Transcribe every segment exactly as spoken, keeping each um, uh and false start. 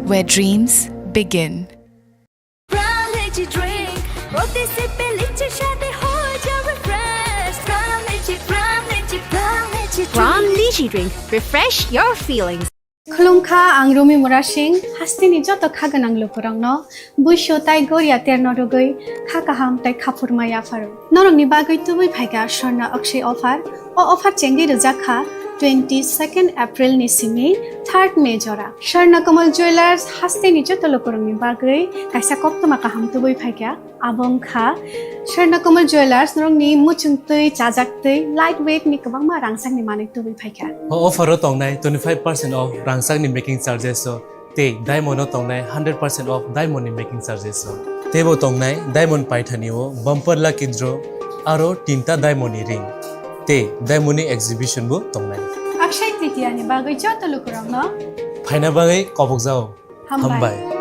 where dreams begin. Prime Lychee drink, প্রতি সিপে লিচি স্বাদে হয়ে যাবে fresh। Prime Lychee, Prime Lychee, Prime Lychee drink. Prime Lychee drink, refresh your feelings. Khulumkha, ang Rumi Murasing, hasteni joto kha gwnang lukurokno buisu tai goria terno rwgwi kha kaham tai khaphurma yapharo. Norokni bagwi tubui phaikha Swarna Akshay offer. O offer chengwi rwjak kha twenty second April ni simi third May jora. Swarna Kamal Jewellers hasteni joto lukurokni bagwi kaisa koktwma kaham tubui phaikha. Abo wngkha Swarna Kamal Jewellers, norokni muchungtwi, chajaktwi, light weight ni kwbangma rangchakni manwi tubui phaikha. O offer o tongnai twenty five percent off rangchakni making charges o, tei diamond o tongnai hundred percent off diamond ni making charges o. Teibo tongnai diamond paithani o bumper lucky draw, aro tinta diamond ni ring, tei diamond ni exhibition bo tongnai. Akshay Tritiya ni bagwi joto lukurokno phaina bagwi kobokjao. Hambai. Hambai.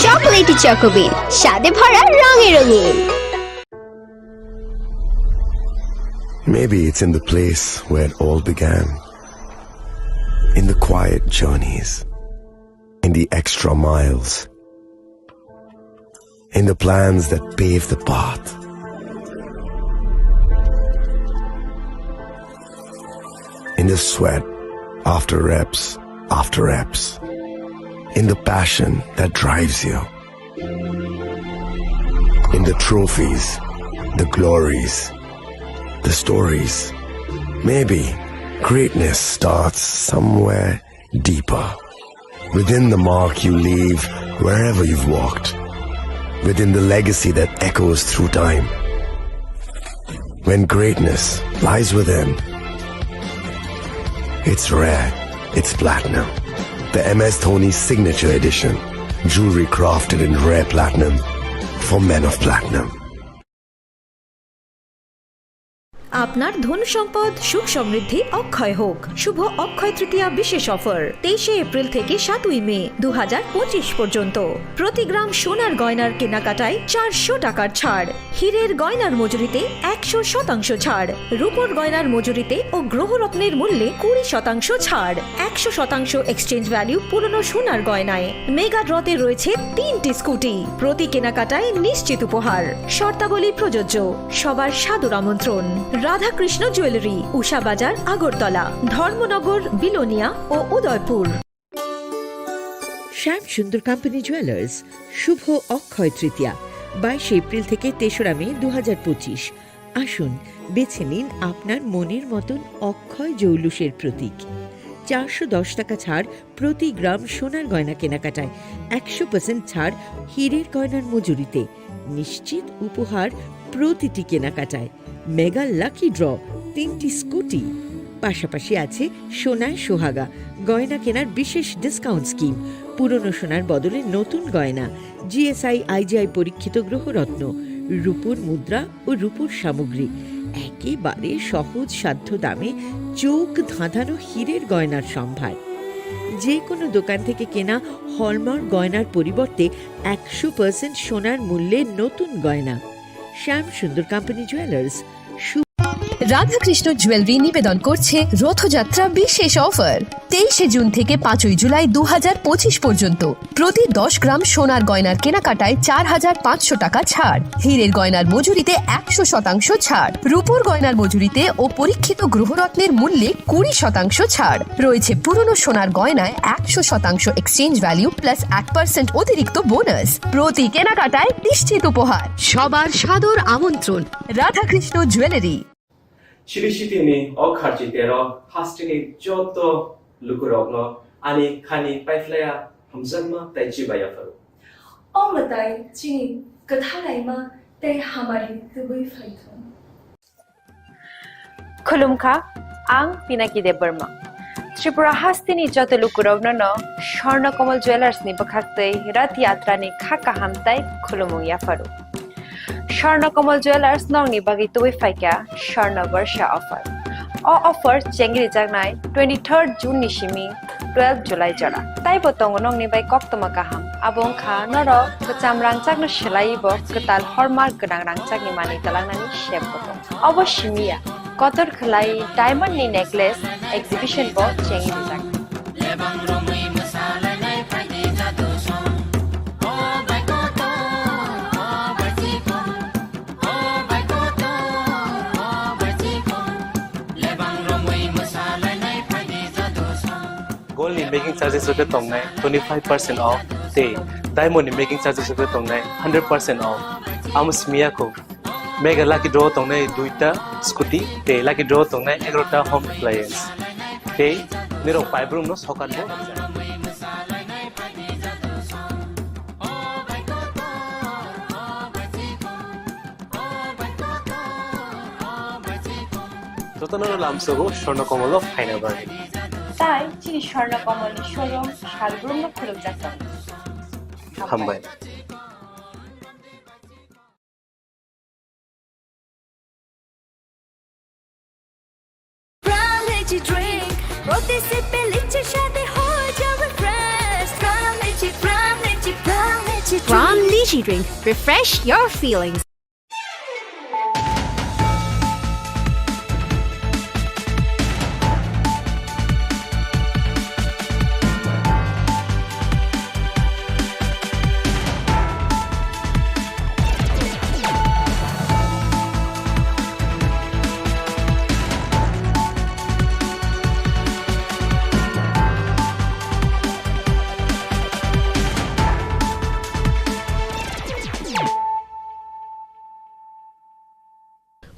Chocolatey Choco Bean, স্বাদে ভরা রঙে রঙিন। Maybe it's in the place where it all began. In the quiet journeys, in the extra miles, in the plans that pave the path, in the sweat after reps, after reps, in the passion that drives you. In the trophies, the glories, the stories. Maybe greatness starts somewhere deeper. Within the mark you leave wherever you've walked. Within the legacy that echoes through time. When greatness lies within, it's rare, it's platinum. The M S Dhoni Signature Edition. Jewelry crafted in rare platinum for men of platinum. আপনার ধন সম্পদ সুখ সমৃদ্ধি অক্ষয় হোক। শুভ অক্ষয় তৃতীয়া বিশেষ অফার, তেইশে এপ্রিল থেকে সাতই মে দু হাজার পঁচিশ পর্যন্ত। প্রতি গ্রাম সোনার গয়নার কেনাকাটায় চারশো টাকার ছাড়। হীরের গয়নার মজুরিতে একশো শতাংশ ছাড়, রূপোর গয়নার মজুরিতে ও গ্রহরত্নের মূল্যে কুড়ি শতাংশ ছাড়, একশো শতাংশ এক্সচেঞ্জ ভ্যালু পুরনো সোনার গয়নায়। মেগা ড্রতে রয়েছে তিনটি স্কুটি, প্রতি কেনাকাটায় নিশ্চিত উপহার। শর্তাবলী প্রযোজ্য। সবার সাদর আমন্ত্রণ। রাধাকৃষ্ণ জুয়েলারি, উষা বাজার, আগরতলা, ধর্মনগর, বিলোনিয়া ও উদয়পুর। শ্যাম সুন্দর কোম্পানি জুয়েলার্স, শুভ অক্ষয় তৃতীয়া, বাইশে এপ্রিল থেকে তেসরা মে দু হাজার পঁচিশ। আসুন, বেছে নিন আপনার মনের মতন অক্ষয় জৌলুসের প্রতীক। চারশো দশ টাকা ছাড় প্রতি গ্রাম সোনার গয়না কেনাকাটায়, একশো পার্সেন্ট ছাড় হীরের গয়নার মজুরিতে, নিশ্চিত উপহার প্রতিটি কেনাকাটায়। মেগা লাকি ড্র, তিনটি স্কুটি, পাশাপাশি আছে সোনায় সোহাগা, গয়না কেনার বিশেষ ডিসকাউন্ট স্কিম, পুরনো সোনার বদলে নতুন গয়না, জিএসআই আইজিআই পরীক্ষিত গ্রহরত্ন, রূপোর মুদ্রা ও রূপোর সামগ্রী, একেবারে সহজ সাধ্য দামে চোখ ধাঁধানো হীরের গয়নার সম্ভার। যে কোনো দোকান থেকে কেনা হলমার্ক গয়নার পরিবর্তে একশো পার্সেন্ট সোনার মূল্যে নতুন গয়না। শ্যাম সুন্দর কোম্পানি জুয়েলার্স, সু- রাধাকৃষ্ণ জুয়েলারি নিবেদন করছে রথযাত্রা বিশেষ অফার। তেইশে জুন থেকে পাঁচই জুলাই দু হাজার পঁচিশ পর্যন্ত প্রতি দশ গ্রাম সোনার গয়নার কেনাকাটায় চার হাজার পাঁচশো টাকা ছাড়, হীরের গয়নার মজুরিতে একশো শতাংশ ছাড়, রূপোর গয়নার মজুরিতে ও পরীক্ষিত গ্রহরত্নের মূল্যে কুড়ি শতাংশ ছাড়। রয়েছে পুরনো সোনার গয়নায় একশো শতাংশ এক্সচেঞ্জ ভ্যালু প্লাস এক পার্সেন্ট অতিরিক্ত বোনাস। প্রতি কেনাকাটায় নিশ্চিত উপহার। সবার সাদর আমন্ত্রণ Radhakrishna jewellery. Chini sitini o kharchi tero hasteni joto lukurokno ani khani paiphlaiya hamjakma tei chibai yapharo. O mwtai chini kwthalaima tei hamari tubui phaithung. Khulumkha, ang Pinaki Debbarma. Tripura hasteni joto lukurokno no Swarna Kamal Jewellers ni bwkhaktwi Rath Yatra ni kha kaham tei khulumung yapharo. Swarna Kamal Jewelers nokni bagwi tubui phaikha Swarna Barsha offer. O offer chengrijaknai twenty-third June ni simi twelve July jora. Taibo tongo nokni bai koktwma kaham. Abo wngkha norok kwcham rangchakno swlaiwi bo kwtal hallmark gwnang rangchakni manwi twlangnani sep bo tongo. Obo simi ya, kotor khwlai diamond ni necklace exhibition bo chengrijaknai. Lebang romwi mwsalainai phaidi jadu song. O bai kotor, o bai chikon. O bai kotor, o bai chikon. Lebang romwi mwsalainai phaidi jadu song. Gold ni making charges rok khe tongnai twenty five percent off tei diamond ni making charges rok khe tongnai hundred percent off. Amo simi ya kho. Mega lucky draw tongnai duita scooty tei lucky draw tongnai egarota home appliance. Tei nirok paibrumno sokan bo rwjak. Jotono lamsogo Swarna Kamal o phaina bagwi. Tai chini Swarna Kamal ni showroom salbrumno khulumjak tongo. Hambai. Pram Lychee Drink, প্রতি সিপে লিচি স্বাদে হয়ে যাবে fresh. Pram Lychee, Pram Lychee, Pram Lychee Drink। Pram Lychee Drink, refresh your feelings।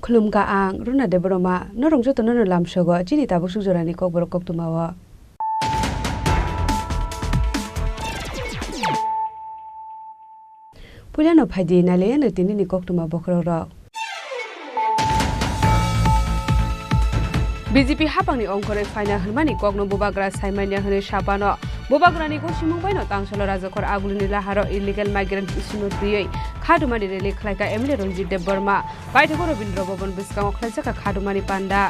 Khulumkha ang Runa Debbarma, norok jotono no lamsogo chini tabuk suk jorani kokborok koktwma o. Puilano phaidi nailaiano tinini koktwma bokhorok rok. B J P hapangni ongkhorwi phaina hwnmani kokno bubagra saimanya hwnwi sapano. Bubagrani gosimung baino tangsalo Rajakhor Agulini laharo illegal migrant issue no twiwi khadumani rally khlaikha M L A Ranjit Debbarma. Paithago Rabindra Bhavan bwskango khlaijakha khadumani panda.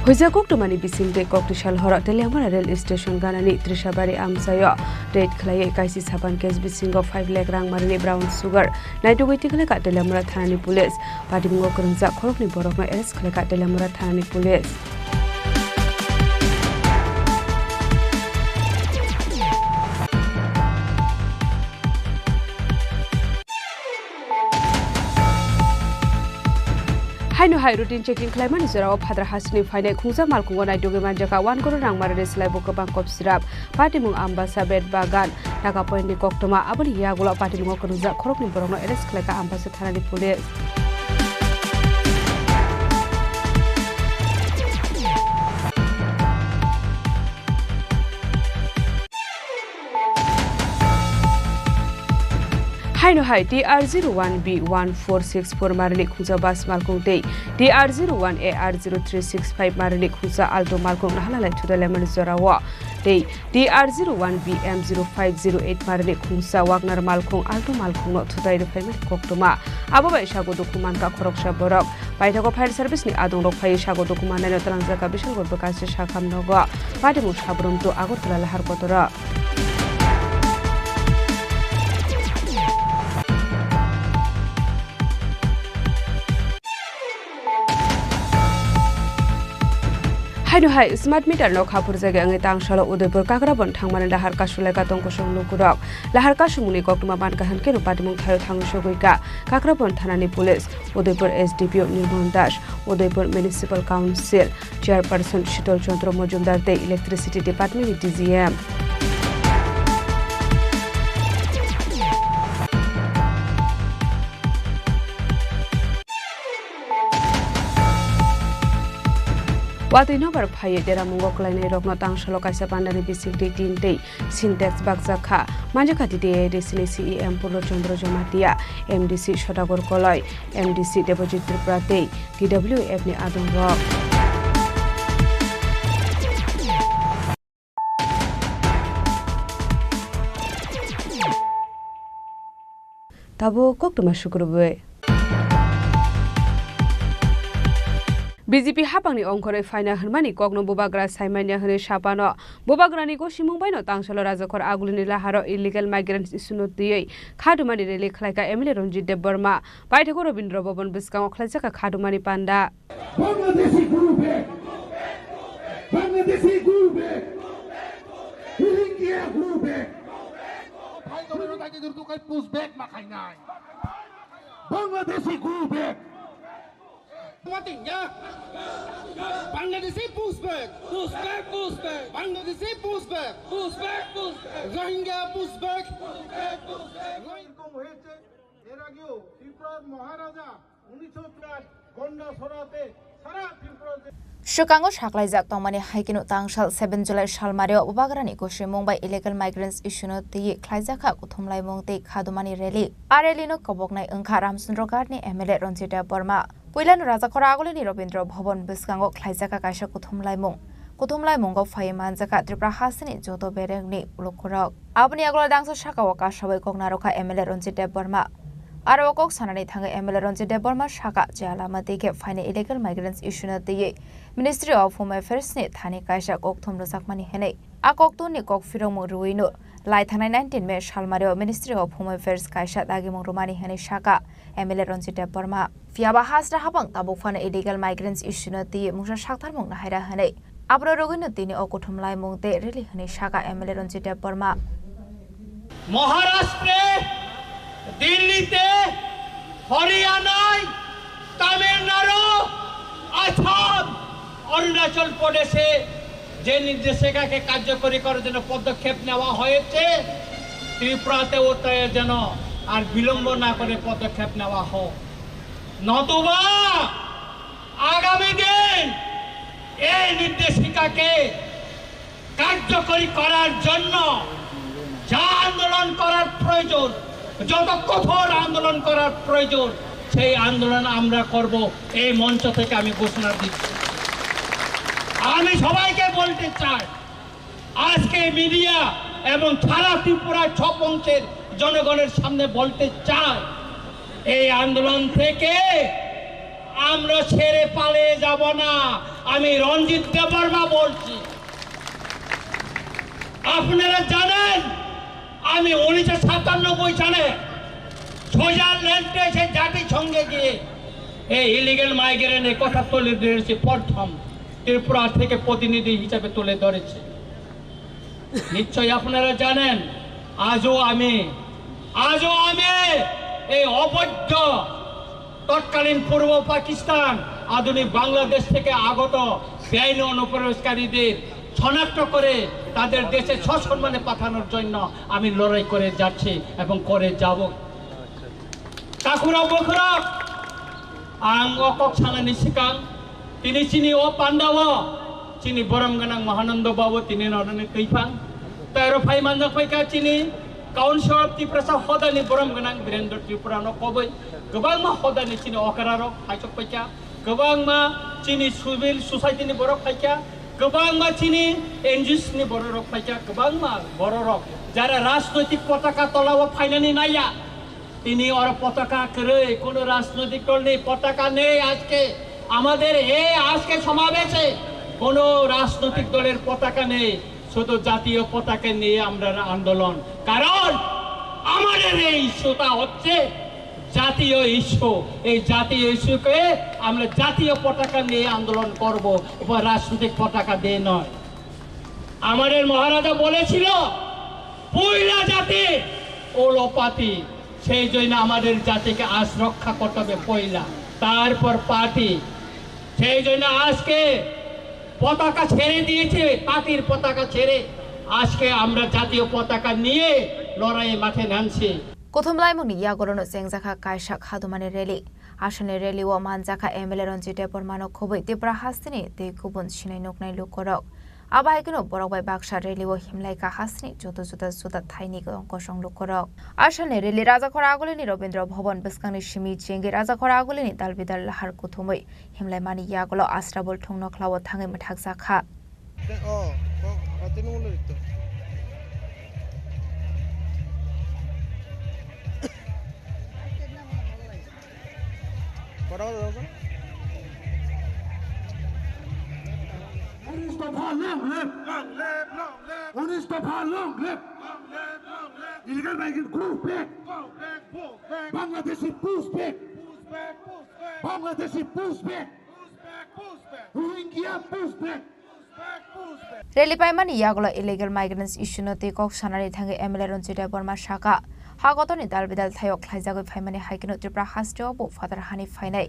Huijak koktwmani bisingtwi koktisal horo Teliamura rail station ganani Trishabari amchaio raid khlaiwi kaisi sapan case bisingo five lakh rang marini brown sugar naitugwi tikhlaikha Teliamura thanani police. Patimungo kwrwngjak khoroknwi borokno arrest khlaikha Teliamura thanani police. Haino hai routine checking khlaimani jorao phadra hasini phainai khungsa malkhungo naitugwi manjakha one crore rang marini slaibo kwbang kop sirap. Patimung Ambasa Bed Bagan, Nagapoint ni koktwma, aboni yagulo patimungo kwrwngjak khoroknwi borokno arrest khlaikha Ambasa thanani police. Haino hai T R zero one B one four six four marini khungsa bus malkhung tei T R zero one A R zero three six five marini khungsa Alto malkhung nahalalai thudalaimani jorao tei T R zero one B M zero five zero eight marini khungsa Wagner malkhung Alto malkhungno thutai rwphaimani koktwma. Abo bai sago dukhu mankha khoroksa borok. Paithago fire service ni adongrok phaiwi sago dukhu mannaino twlangjakha Bisalgor bwkasi sakham nogo. Patimung Sabrum to Agartala lahar kotoro. Haino hai smart meter no khaphurjagwi wngwi tangsalo Udaipur Kakrabon thangmani lahar kasulaikha tongkosong lukurok. Lahar kasumungni koktwma mankha hwnkhe no patimung thaio thangwi sogwikha Kakrabon thanani police, Udaipur S D P O Nirmal Das, Udaipur Municipal Council Chairperson Shital Chandra Majumdar tei Electricity Department ni D G M. Watwi nobar phaiwi deramungo kwlainairokno tangsalo kaisa pandani bisingtwi tin tei Sintex bakjak kha. Manjakha T T A A D C ni C E M Purno Chandra Jamatia, M D C Sodagar Koloi, M D C Debojit Tripura tei T W F ni adongrok. Abo koktwma sukrubwi. B J P hapangni ongkhorwi phaina hwnmani kokno bubagra saimanya hwnwi sapano. Bubagrani gosimung baino tangsalo rajakhor agulini laharo illegal migrants issue-no twiwi khadumani rally khlaikha M L A Ranjit Debbarma. Paithakgo Rabindra Bhavan bwskango khlaijak kha khadumani panda. Bangladeshi go back! Bangladeshi go back! Rohingya go back! Bhai, tomar lage jor tu kai push back ma khai nai. Bangladeshi go back! Mati ya. Bangladeshi push back! Push back, push back! Bangladeshi push back! Push back, push back! Rohingya push back! এরকম হয়েছে, এর আগেও ত্রিপুরার মহারাজা উনিশশো চার গন্ডা সরাতে সারা ত্রিপুরাতে Swkango saklaijak tongmani hai kheno tangsal seven July salmario bubagrani gosimung bai illegal migrants issue-no twiwi khlaijakha kuthumlaimung tei khadumani rally. A rally-no koboknai wngkha Ramchandra Ghat-ni M L A Ranjit Debbarma. Puilano rajakhor agulini Rabindra Bhavan bwskango khlaijakha kaisa kuthumlaimung. Kuthumlaimungo phaiwi manjakha Tripura hasteni joto berengni lukurok. Aboni yagulo dangsa sakao kasawi kok narwkha M L A Ranjit Debbarma. Aro o kok sanani thangwi M L A Ranjit Debbarma saka je lama twi khe phainai illegal migrants issue-no twiwi Ministry of Home Affairs-ni thani kaisa kokthum rwjakmani hwnwi. A kokthumni kok phirokmung rwino lai thangnai nineteen May salmario Ministry of Home Affairs kaisa dagimung rwmani hwnwi saka M L A Ranjit Debbarma. Phiyaba hasta hapang tabuk phano illegal migrants issue-no twiwi mungsa saktarmung nahaira hwnwi. Abro rwgwino tini o kuthumlaimung tei rally hwnwi saka M L A Ranjit Debbarma. মহারাষ্ট্রে, দিল্লিতে, হরিয়ানায়, তামিলনাড়ু, আসাম, অরুণাচল প্রদেশে যে নির্দেশিকাকে কার্যকরী করার জন্য পদক্ষেপ নেওয়া হয়েছে, ত্রিপুরাতেও তাই যেন আর বিলম্ব না করে পদক্ষেপ নেওয়া হোক, নতুবা আগামী দিন এই নির্দেশিকাকে কার্যকরী করার জন্য যা আন্দোলন করার প্রয়োজন, যত কঠোর আন্দোলন করার প্রয়োজন, সেই আন্দোলন আমরা করব। এই মঞ্চ থেকে আমি ঘোষণা দিচ্ছি। আমি সবাইকে বলতে চাই, আজকে মিডিয়া এবং সারা ত্রিপুরা ছৌ বংশের জনগণের সামনে বলতে চাই, এই আন্দোলন থেকে আমরা ছেড়ে পালিয়ে যাব না। আমি রঞ্জিত দেববর্মা বলছি। আপনারা জানেন, আমি উনিশশো সাতানব্বই সালে সুইজারল্যান্ডে এসে জাতিসংঘে গিয়ে এই ইলিগাল মাইগ্রেন্টের কথা তুলে ধরেছি, প্রথম ত্রিপুরা থেকে প্রতিনিধি হিসাবে তুলে ধরেছি। নিশ্চয়ই আপনারা জানেন, আজও আমি, আজও আমি এই অবৈধ তৎকালীন পূর্ব পাকিস্তান, আধুনিক বাংলাদেশ থেকে আগত বেআইনি অনুপ্রবেশকারীদের শনাক্ত করে তাদের দেশে সসম্মানে পাঠানোর জন্য আমি লড়াই করে যাচ্ছি এবং করে যাব। Takhurok bukhurok, ang o kok sanani swkang, tini chini o pandao chini borom gwnang Mahananda Babu tini norani twiphang. Tai oro phai manjak phaikha chini Council of Tiprasa hodani borom gwnang Birendra Tripura no koboi. Kwbangma hodani chini okra rok phaisok phaikha. Kwbangma chini civil society ni borok phaikha. Kwbangma chini N G Os ni borok rok phaikha. Kwbangma borok rok jara rajnoitik potaka tola o phainani naiya. Tini oro potaka kwrwi, কোনো রাজনৈতিক দল নেই, পতাকা নেই আজকে। আমাদের এই আজকে সমাবেশে কোনো রাজনৈতিক দলের পতাকা নেই, শুধু জাতীয় পতাকা নিয়ে আমরা আন্দোলন। কারণ আমাদের এই ইস্যুটা হচ্ছে জাতীয় ইস্যু। এই জাতীয় ইস্যুকে আমরা জাতীয় পতাকা নিয়ে আন্দোলন করব, উপর রাজনৈতিক পতাকা দিয়ে নয়। আমাদের মহারাজা বলেছিল, পয়লা জাতি হলো পাতি, সেই জন্য আমাদের জাতিকে আজ রক্ষা করতে হবে পয়লা, তারপর পাতি। সেই জন্য আজকে পতাকা ছেড়ে দিয়েছে, পাতির পতাকা ছেড়ে আজকে আমরা জাতীয় পতাকা নিয়ে লড়াইয়ে মাঠে নামছি। Kuthumlaimungni yagolono chengjakha kaisa khadumani rally. Aswkni rally-o manjakha M L A Ranjit Debbarmano khobwi Tripura hasteni tei kubun sinai nuknai lukurok. Abo hai kheno borok bai baksa rally-o himlaikha hasteni joto juda juda thaini kosong lukurok. Aswkni rally Rajakhor Agulini Rabindra Bhavan bwskangni simi chengwi Rajakhor Agulini dalbidal lahar kuthumwi himlaimani yagulo Asrabol thung nokhlao thangwi mwthakjakha. O, o, o, tini ulo rikto. উনিশ দফা long live! উনিশ দফা long live! Illegal migrant, push back! Bangladeshi, push back! Bangladeshi, push back! Rohingya, push back! Rally paimani yagulo illegal migrants issue no twi kok sanani thangwi M L A Ranjit Debbarma saka, ha kotorni dal bidal thaio khlaijagwi phaimani hai kheno Tripura hasteo bo phatar hani phainai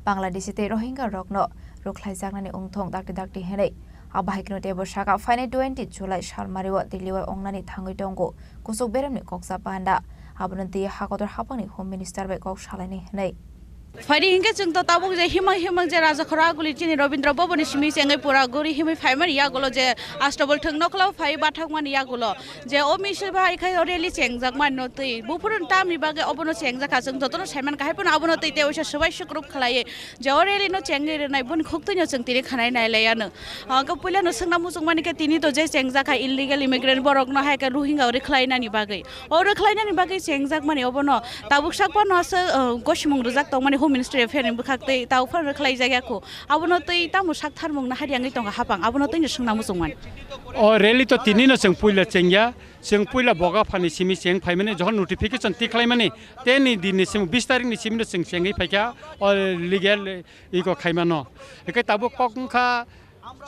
Bangladeshi tei Rohingya rokno rwkhlaijaknani wngthong dakti dakti hinwi. Abo hai kheno teibo saka, phainai twenty July salmario Delhi o wngnani thangwi tongo kuchuk beremni koksa panda, abono twi ha kotor haphangni Home Minister bai kok salainai hinwi. Phaidi hinkhe chwng to tabuk je himang himang je Rajakhora Aguli chini Rabindra Bhavan ni simi chengwi pura guri himwi phaimani yagulo je Astabal thwng nokla phai bathakmani yagulo je o misil bai khai o rally chengjak mani no twi buphuru tamni bagwi obono chengjak kha, chwng jotono saiman kha, hai phano abono twi tei oisa swbai sukrup khlaiwi je o rally no chengwi rwnai boni khuktwi no chwng tini khanai nai lai ano. Hwnkhe puila no swngna muchung mani khe tini to je chengjak kha illegal immigrant borok no hai khe Rohingya rwkhlai nani bagwi. O rwkhlainani bagwi chengjakmani obono tabuk sak phano aswk, uh, gosimung rwjak tongmani Home Ministry Affair ni bwkhak tei tabuk phano rwkhlaijakya kho. Abono twi tamo sak tharmung nahari wngwi tongkha haphang, abono twino swngna muchungmani. O rally to tinino chwng puila chengya, chwng puila Bogaphani simi cheng phaimani, jokhon notification tikhlaimani, teni dinni simi bis tarikni simino chwng chengwi phaikha o legal iko khaimano. Hwnkhe tabuk kok wngkha,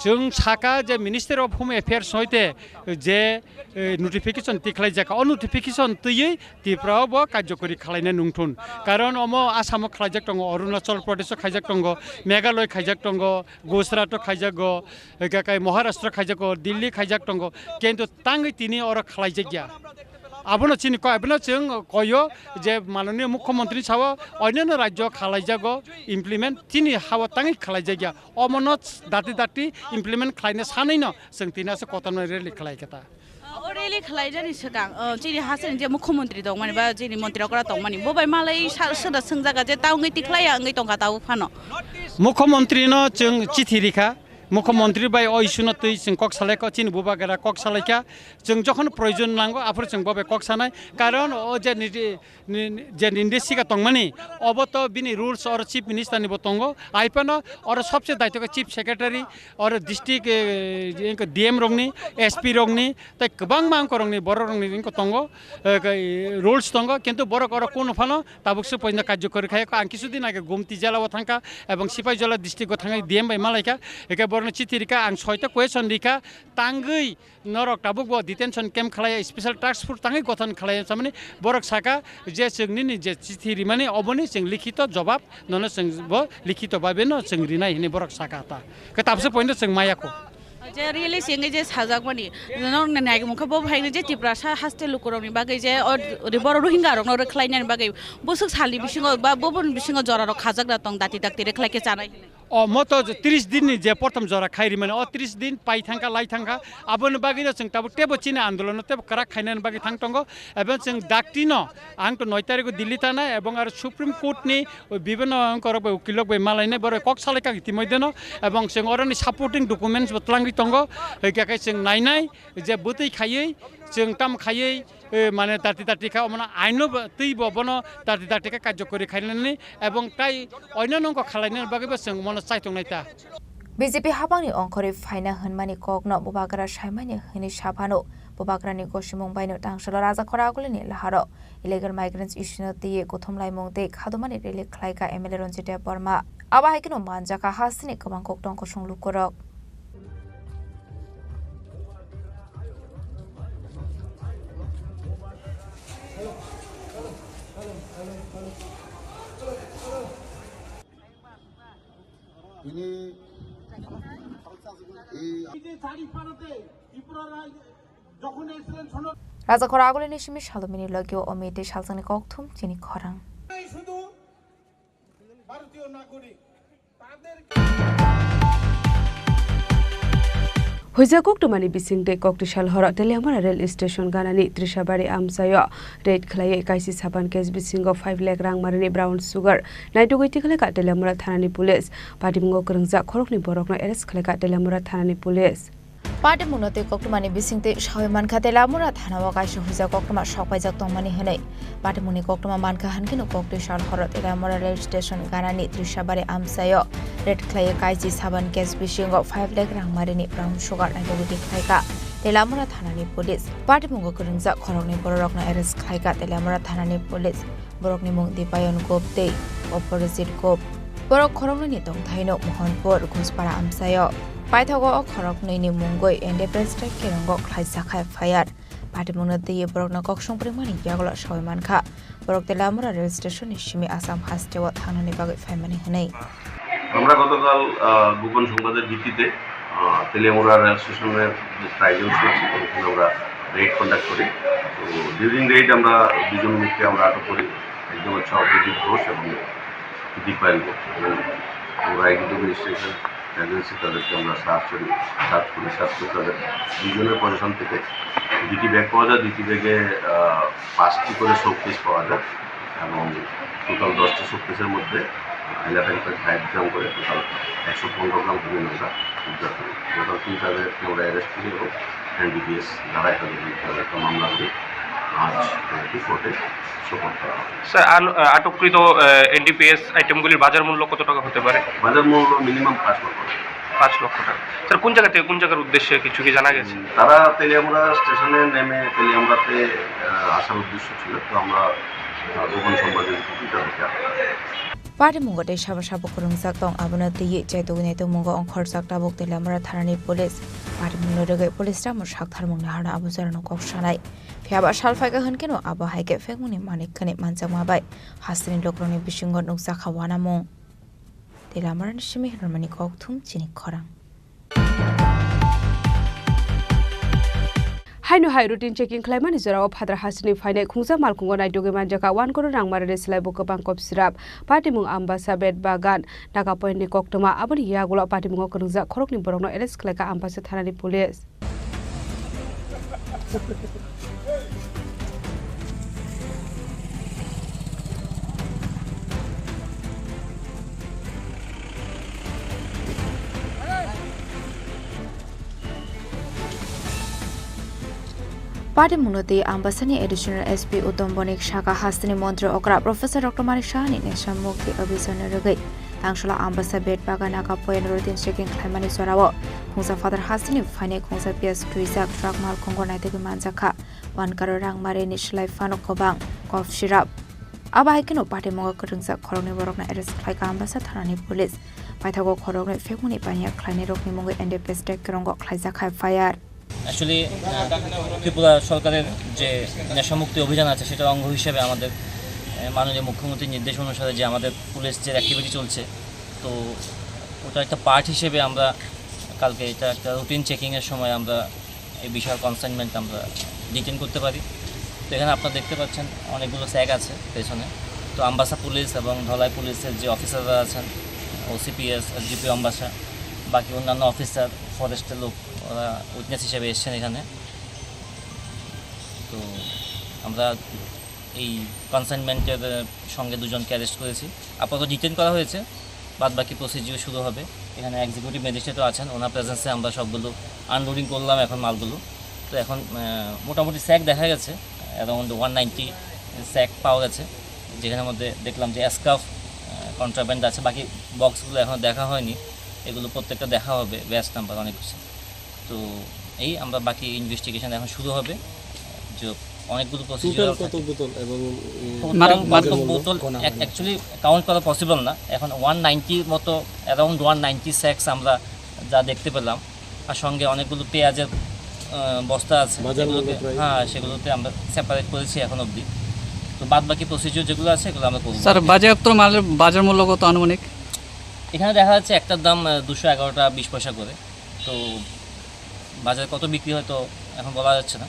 chwng saka je Ministry of Home Affairs hoite je, eh, notification tikhlaijak, o notification twiwi Tripura o bo karjokori khlaina nungthun. Karon omo Assam o khlaijak tongo, Arunachal Pradesh o khaijak tongo, Meghalaya khaijak tongo, Gujarat o khaijago, eh, kakai Maharashtra khaijago, Delhi khaijak tongo, kintu tangwi tini oro khlaijakya. Abono chini koi, abono chwng koyo je mananiya mukhyamantri sao, onyono rajyo khalaijago implement, chini hao tangwi khlaijakya. Omono dati dati implement khlaina sanwi no chwng tini aswk kotorma rally khlai khe ta. O rally khlaijani swkang, o, chini hasteni je mukhyamantri tongmani ba chini mantri okra tongmani, bo bai malai sa-, swda swngjaga je ta wngwi tikhlaiya wngwi tongkha tabuk phano. Mukhyamantri no chwng chithi rikha, mukhyamantri bai o issue no twi chwng kok salaikha, chini bubagra kok salaikha, chwng jokhon proyojon nango aphuru chwng bo bai kok sanai, karon o je niji ni, ni, je ninde sika tongmani, obo to bini rules or Chief Minister ni bo tongo. Aipano oro sobse daitokhe Chief Secretary, oro district, eh, D M rokni, S P rokni, tei kwbangma angkorokni, bororokni wngkha tongo, eh, rules tongo, kintu borok oro kunu phano tabuk se poino karjokori khai. Ang kisu din age Gumti jela o thangkha, ebong Sipaijala district o thangwi D M bai malaikha, eke borokno chithi rikha, ang soita question rikha, tangwi norok tabuk bo detention camp khlai, special task force tangwi gothon khlai samani borok saka je chwng nini je chithi rimani oboni chwng likhito jobab nono chwng bo likhito babe no chwng rinai hinwi borok saka ta. Khe tabse point chwng maya kho. Je rally sengwi je sajakmani, norok nai nai mukha bo hai je Tiprasa haste lukurokni bagwi je o ri-, boro Rohingya rokno rwkhlainani bagwi bwswk salni bisingo ba boboni bisingo jorarok khajakna tong dati dakti rwkhlai khe chanai hinwi. O moto je tris din ni je prothom jora khai rimani, o tris din pai thangkha, lai thangkha, aboni bagwi no chwng tabuk tebo chini andolon no tebo kwrak khainani bagwi thang tongo, ebong chwng dakti no ang to noi tarikh o Delhi thanai ebong aro Supreme Court ni o bibhinno angkorok bai ukilok bai malainai borok kok salai kha itimoi deno, ebong chwng oroni supporting documents bo twlangwi tongo, hwnkhe khe chwng nainai je bwtwi khaiwi chwng tam khaiwi eh, mane dati dati kha, omono aino bo, twi bo bono dati dati kha karjokori khainani ebong tai oino nongko khalainani bagwi bo chwng mono chaitongnai ta. B J P habangni ongkhorwi phaina hwnmani kokno bubagra saimani hwnwi saphano, bubagrani gosimung baino tangsalo Rajakhora Agulini laharo illegal migrants issue no twiwi kuthum laimung tei khadumani rally khlaikha M L A Ranjit Debbarma. Abo hai kheno manjakha hasteni kwbang kok tong kosong lukurok. Rajakhora Agulini simi salomini logio omite salsani kokthum chini khorang. শুধু ভারতীয় নাগরিক। Huijak koktumani bising tei kokti sal horo Teliamura rail station ganani Trisabari amchaio raid khlaiwi kaisi sapan case bisingo five lakh rang marini brown sugar naitugwi tikhlaikha Teliamura thanani police. Patimungo kwrwngjak khoroknwi borokno arrest khlaikha Teliamura thanani police. Patimungno tei koktwmani bisingtwi sawi mankha, Teliamura thanao kaisa huijak koktwma sokpaijak tongmani hwnwi. Patimungni koktwma mankha hwnkhe no koktwi sal horo Teliamura rail station ganani Trishabari amchaio raid khlaiwi kaisi saban case bisingo five lakh rangmarini brown sugar naitugwi khlaikha Teliamura thanani police. Patimungo kwrwngjak khoroknwi bororokno arrest khlaikha Teliamura thanani police. Borokni mung Dipayon Gop tei Oporjit Gop. Borok khoroknwini tongthaino Mohanpur, Ghuspara amchaio. Paithago o khoroknwini mungwi Independence Day kirongo khlaijak F I R. Patimungno twiwi borokno kok songprengmani yagulo sawi mankha. Borok Teliamura rail station ni simi Assam hasteo thangnani bagwi phaimani hwnwi. আমরা গতকাল, আহ, গোপন সংবাদের ভিত্তিতে, আহ, তেলিয়ামুড়া রেল স্টেশনের যে ট্রাইজেল ছিল, সেখানে আমরা রেড কন্ডাক্ট করি। তো ডিউরিং রেড আমরা দুজন লোককে আমরা আটক করি, একজন হচ্ছে অপরাজিত ঘোষ এবং দীপায়ন ঘোষ। এবং আমরা এগ্রিকালচার রেজিস্ট্রেশন এজেন্সি তাদেরকে আমরা সার্চ করি, সার্চ করি, সার্চ করে তাদের দুজনের পজিশন থেকে দুটি ব্যাগ পাওয়া যায়, দুটি ব্যাগে, আহ, পাঁচটি করে শোকেস পাওয়া যায় এবং টোটাল দশটি শোকেসের মধ্যে ইলেভেন পয়েন্ট ফাইভ গ্রাম করে টোটাল একশো পনেরো গ্রাম হিরোইন আমরা উদ্ধার করি। যথারীতি তাদেরকে আমরা অ্যারেস্ট করি এবং এনডিপিএস ধারায় তাদের বিরুদ্ধে আমরা একটা মামলা করি। আজ তাদেরকে কোর্টে সোপর্দ করা হবে। স্যার, আন-, আটককৃত, আহ, এনডিপিএস আইটেমগুলির বাজার মূল্য কত টাকা হতে পারে? বাজার মূল্য মিনিমাম পাঁচ লক্ষ টাকা। পাঁচ লক্ষ টাকা। স্যার, কোন জায়গা থেকে কোন জায়গার উদ্দেশ্যে কিছু কি জানা গেছে? তারা তেলিয়ামুড়া স্টেশনে নেমে তেলিয়ামুড়াতে, আহ, আসার উদ্দেশ্য ছিল, তো আমরা, আহ, গোপন সংবাদের ভিত্তিতে তাদেরকে আটক করি। Patimungo tei sabo sabo kwrwngjak tong, abono twiwi chaitugwi naitukmungo ongkhorjak tabuk Teliamura thanani police. Patimungno rwgwi police tamo saktharmung naharno abo jorano kok sanai. Phiyaba sal phaikha hwnkhe no abo hai khe phekmungni manik khani manjakma bai hasteni lukurokni bisingo nukjakha uanamung. Teliamurani simi hwnmani kokthum chini khorang. Haino hai routine checking khlaimani jorao Phatar hasteni phainai khungsa malkhungo naitugwi manjakha one crore rangmarani slai bo kwbang kop sirap. Patimung Ambasa, Bet Bagan, Naga Point ni koktwma, aboni yagulo patimungo kwrwngjak khoroknwi borokno arrest khlaikha Ambasa thanani police. Patimungno tei Ambasani Additional S P Uttom Bonik saka hasteni montri okra Professor Doctor Manik Sahani nesa mukti abhijanni rwgwi Tangsala Ambasa Bet Bagan Naga Point routine checking khlaimani jorao khungsa Phatar hasteni phainai khungsa piyaj twijak truck malkhungo naitugwi manjakha. One crore rangmarini slai phano kwbang kop sirap. Abo hai kheno patimungo kwrwngjak khoroknwi borokno arrest khlaikha Ambasa thanani police. Paithago khoroknwi phekmungni paniya khlainairokni mungwi N D P S tei kwrwngo khlaijak F I R. Actually, আহ, ত্রিপুরা সরকারের যে নেশামুক্তি অভিযান আছে, সেটার অঙ্গ হিসেবে আমাদের, আহ, মাননীয় মুখ্যমন্ত্রীর নির্দেশ অনুসারে যে আমাদের পুলিশ যে অ্যাক্টিভিটি চলছে, তো ওটা একটা পার্ট হিসেবে আমরা কালকে এটা একটা রুটিন চেকিংয়ের সময় আমরা এই বিষয়ে কনসাইনমেন্ট আমরা ডিটেন করতে পারি। তো এখানে আপনারা দেখতে পাচ্ছেন অনেকগুলো স্যাক আছে পেছনে। তো আম্বাসা পুলিশ এবং ধলাই পুলিশের যে অফিসাররা আছেন, ওসিপিএস, এসডিপিও আম্বাসা, বাকি অন্যান্য অফিসার, ফরেস্টের লোক, ওরা উইটনেস হিসেবে এসছেন এখানে। তো আমরা এই কনসাইনমেন্টের সঙ্গে দুজনকে অ্যারেস্ট করেছি। আপাতত ডিটেন করা হয়েছে, বাদ বাকি প্রসিডিউর শুরু হবে। এখানে এক্সিকিউটিভ ম্যাজিস্ট্রেটও আছেন, ওনার প্রেজেন্সে আমরা সবগুলো আনলোডিং করলাম এখন মালগুলো। তো এখন, আহ, মোটামুটি স্যাক দেখা গেছে, অ্যারাউন্ড ওয়ান নাইনটি স্যাক পাওয়া গেছে, যেখানের মধ্যে দেখলাম যে এসকাফ, আহ, কন্ট্রাব্যান্ড আছে। বাকি বক্সগুলো এখনও দেখা হয়নি, এগুলো প্রত্যেকটা দেখা হবে, ব্যাচ নাম্বার অনেক কিছু। তো এই আমরা বাকি ইনভেস্টিগেশন এখন শুরু হবে, যে অনেকগুলো প্রসিডিউর টোটাল কত বোতল এবং, উম, টোটাল মাদক, কত মাদক বোতল? বোতল? অ্যাক-, অ্যাকচুয়ালি কাউন্ট করা পসিবল না। এখন ওয়ান নাইনটির মতো, অ্যারাউন্ড ওয়ান নাইনটি স্যাক্স আমরা যা দেখতে পেলাম, আর সঙ্গে অনেকগুলো পেঁয়াজের, আহ, বস্তা আছে, বাজার মূল্য যেগুলোকে, প্রায়? হ্যাঁ, সেগুলোতে আমরা সেপারেট করেছি এখন অবধি। তো বাদ বাকি প্রসিডিউর যেগুলো আছে, এগুলো আমরা করবো। স্যার, বাজেয়াপ্ত মালের বাজার মূল্য কত আনুমানিক? এখানে দেখা যাচ্ছে একটার দাম, আহ, দুশো এগারো টাকা বিশ পয়সা করে। তো বাজারে কত বিক্রি হয় তো এখন বলা যাচ্ছে না।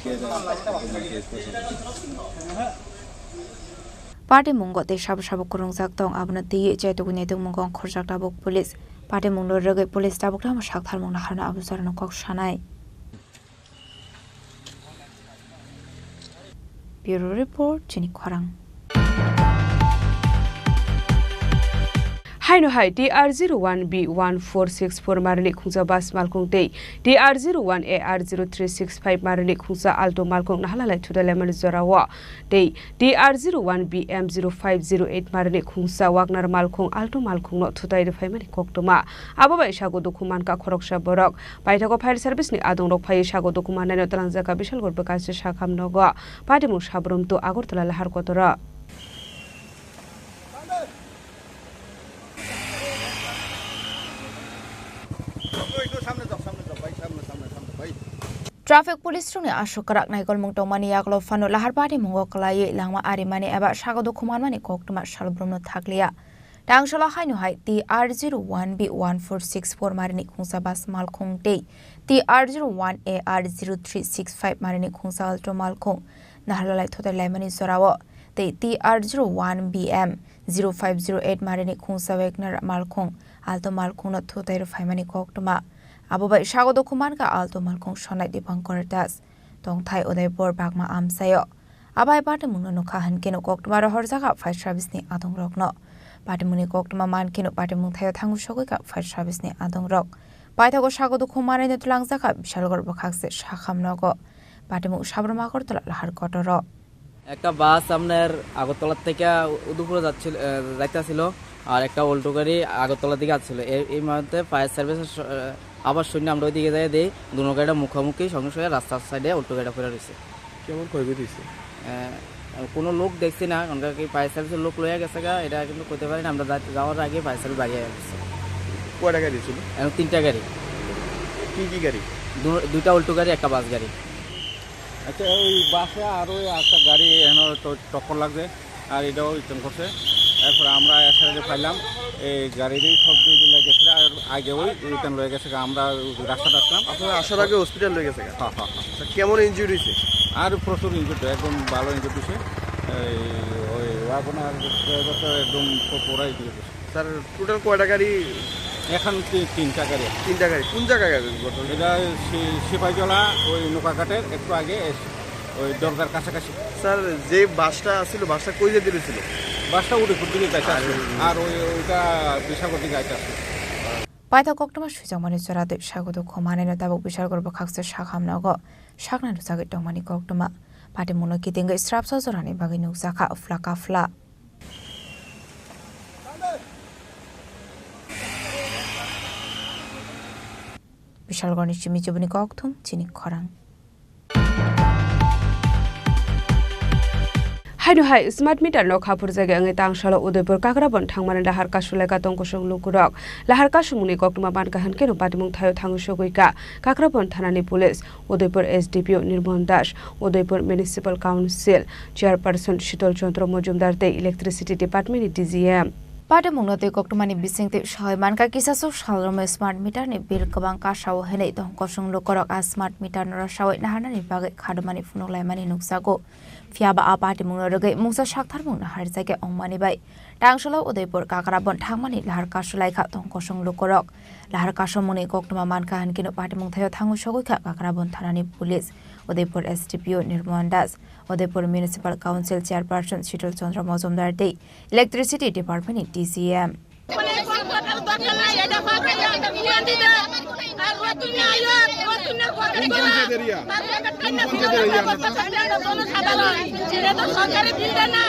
Patimungo tei sabo sabo kwrwngjak tong, abono twiwi chaitugwi naitukmungo ongkhorjak tabuk police. Patimungno rwgwi police tabuk tamo saktharmung naharno abo jorano kok sanai. Bureau Report, Chini Khorang. Haino hai T R zero one B one four six four marini khungsa bus malkhung tei T R zero one A R zero three six five marini khungsa Alto malkhung nahalalai thutai laimani jorao tei T R zero one B M zero five zero eight marini khungsa Wagner malkhung Alto malkhungno thutai rwphaimani koktwma. Abo bai sago dukhu mankha khoroksa borok. Paithakgo fire service ni adongrok phaiwi sago dukhu mannaino twlangjakha Bisalgor bwkhaksai sakham nogo. Patimung Sabrum to Agartala lahar kotoro. Traffic police rokni aswk kwrak naikolmung tongmani yagulo phano lahar patimung o kwlaiwi langma arimani eba sago dukhu manmani koktwma salbrumno thakliya. Tangsalo haino hai T R zero one B one four six four marini khungsa bus malkhung tei T R zero one A R zero three six five marini khungsa Alto malkhung naharlalai thutai laimani jorao tei T R zero one B M zero five zero eight marini khungsa Wagner malkhung Alto malkhungno thutai rwphaimani koktwma. Abo bai sago dukhu mankha Alto malkhung Sonai Dipankar Das, tongthai Udaipur Bagma amchaio. Abai patimungno nukha hinkhe no koktwma rohorjakha fire service ni adongrokno. Patimungni koktwma mankheno patimung thaio thangwi sogwikha fire service ni adongrok. Paithago sago dukhu manwino twlangjakha Bisalgor bwkhaksai sakham nogo. Patimung Sabrum Agartala lahar kotoro. একটা বাস আপনার আগরতলা থেকে উদয়পুরে যাচ্ছিল, আহ, যাইতেছিল, আর একটা অল্টো গাড়ি আগরতলার দিকে আসছিল। এই, এই মুহূর্তে ফায়ার সার্ভিসের স-, আহ, আবার শুনে আমরা ওইদিকে যাই, দেখি দুনো গাড়িটা মুখোমুখি, সঙ্গে সঙ্গে রাস্তার সাইডে অল্টো গাড়িটা পড়ে রয়েছে। কেমন ক্ষয়ক্ষতি হয়েছে? আহ, কোনো লোক দেখছি না, কারণ কি ফায়ার সার্ভিসের লোক লইয়া গেছে গা, এটা কিন্তু কইতে পারি না। আমরা যা-, যাওয়ার আগে ফায়ার সার্ভিস বাড়িয়ে গেছে। কয়টা গাড়ি ছিল? এখন তিনটা গাড়ি। কি কি গাড়ি? দু-, দুইটা অল্টো গাড়ি, একটা বাস গাড়ি। আচ্ছা, ওই বাসে আর ওই একটা গাড়ি এখানে তো টক্কর লাগছে, আর এটাও রিটার্ন করছে। এরপরে আমরা এসে পাইলাম এই গাড়িরই সব দিয়ে দিলে গেছে, আর আগে ওই রিটার্ন লয়ে গেছে, আমরা রাস্তাটা আসলাম। আপনারা আসার আগে হসপিটাল লয়ে গেছে? হ্যাঁ, হ্যাঁ, হ্যাঁ। আচ্ছা, কেমন ইনজুরি হয়েছে? আর প্রচুর ইনজুরি, একদম ভালো ইনজুরি হয়েছে। এই ওই ওয়াগনার ড্রাইভারটা একদম পুরাই ইনজুরি হয়েছে। স্যার, টোটাল কয়টা গাড়ি? এখন তি-, তিনটা গাড়ি। তিনটা গাড়ি। কোন জায়গায় গাড়ি ঘটনা? এটা সি-, সিপাহীজলা, ওই নৌকাঘাটের একটু আগে এস-, ওই দরগার কাছাকাছি। স্যার, যে বাসটা ছিল, বাসটা কই যেতে ছিল? বাসটা উদয়পুর দিকে যাইতে আর আসছিল। আর ওই, ওইটা বিশালগড় দিকে যাইতে আসছিল। Paithak koktwma swijakmani chwra twi sago dukhu manwino tabuk Bisalgor bwkhaksai sakham nogo sakna rwchagwi tongmani koktwma. Patimungno kitingwi srapsa jorani bagwi nukjakha phla kaphla. Bisalgorni simi chubuni kokthum chini khorang. Haino hai smart meter no khaphurjagwi wngwi tangsalo Udaipur Kakrabon thangmani lahar kasulaikha tongkosong lukurok. Lahar kasumungni koktwma mankha hinkhe no patimung thaio thangwi sogwikha Kakrabon thanani police. Udaipur S D P O Nirmohan Das, Udaipur Municipal Council Chairperson Shital Chandra Majumdar tei Electricity Department ni D G M. Patimungno tei koktwmani bisingtwi sahoi mankha, kisasuk salrwmwi smart meter ni bill kwbang kasao hinwi tongkosong lukurok a smart meter no rwsawi naharnani bagwi khadumani phunuk laimani nukjago. Phiyaba a patimungno rwgwi mungsa saktharmung naharjakya wngmani bai Tangsalo Udaipur Kakrabon thangmani lahar kasulaikha tongkosong lukurok. Lahar kasomungni koktwma mankha hinkhe no patimung thaio thangwi sogwikha Kakrabon thanani police, Udaipur S D P O Nirmohan Das, Udaipur Municipal Council Chairperson Shital Chandra Majumdar tei Electricity Department ni D G M. কোন পঞ্চায়েত এরিয়া? কোন পঞ্চায়েত এরিয়া আপনার? সরকারি বিল দেয় না।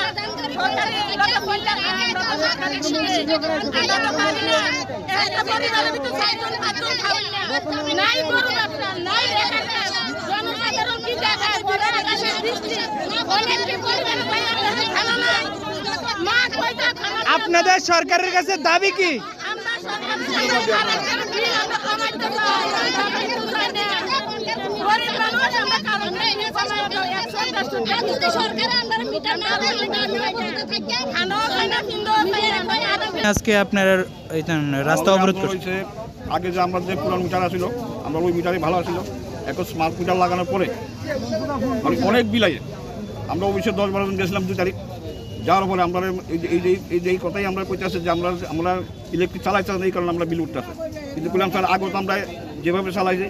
আপনাদের সরকারের কাছে দাবি কি? আজকে আপনারা এই রাস্তা অবরোধ করছেন। আগে যে আমরা যে পুরান মিটার আছিল, আমরা ওই মিটারই ভালো আছিল। এখন স্মার্ট মিটার লাগানোর পরে মানে অনেক বিল আইছে। আমরা অফিসে দশ বারো জন গেছিলাম দুই তারিখ, যাওয়ার পরে আমরা এই যে, এই যে, এই যে এই কথাই আমরা কইতে আছে যে আমরা, আমরা ইলেকট্রিক চালাইতে আছে, এই কারণে আমরা বিল উঠতে আছে। কিন্তু বললাম, "স্যার, আগে তো আমরা যেভাবে চালাইছি,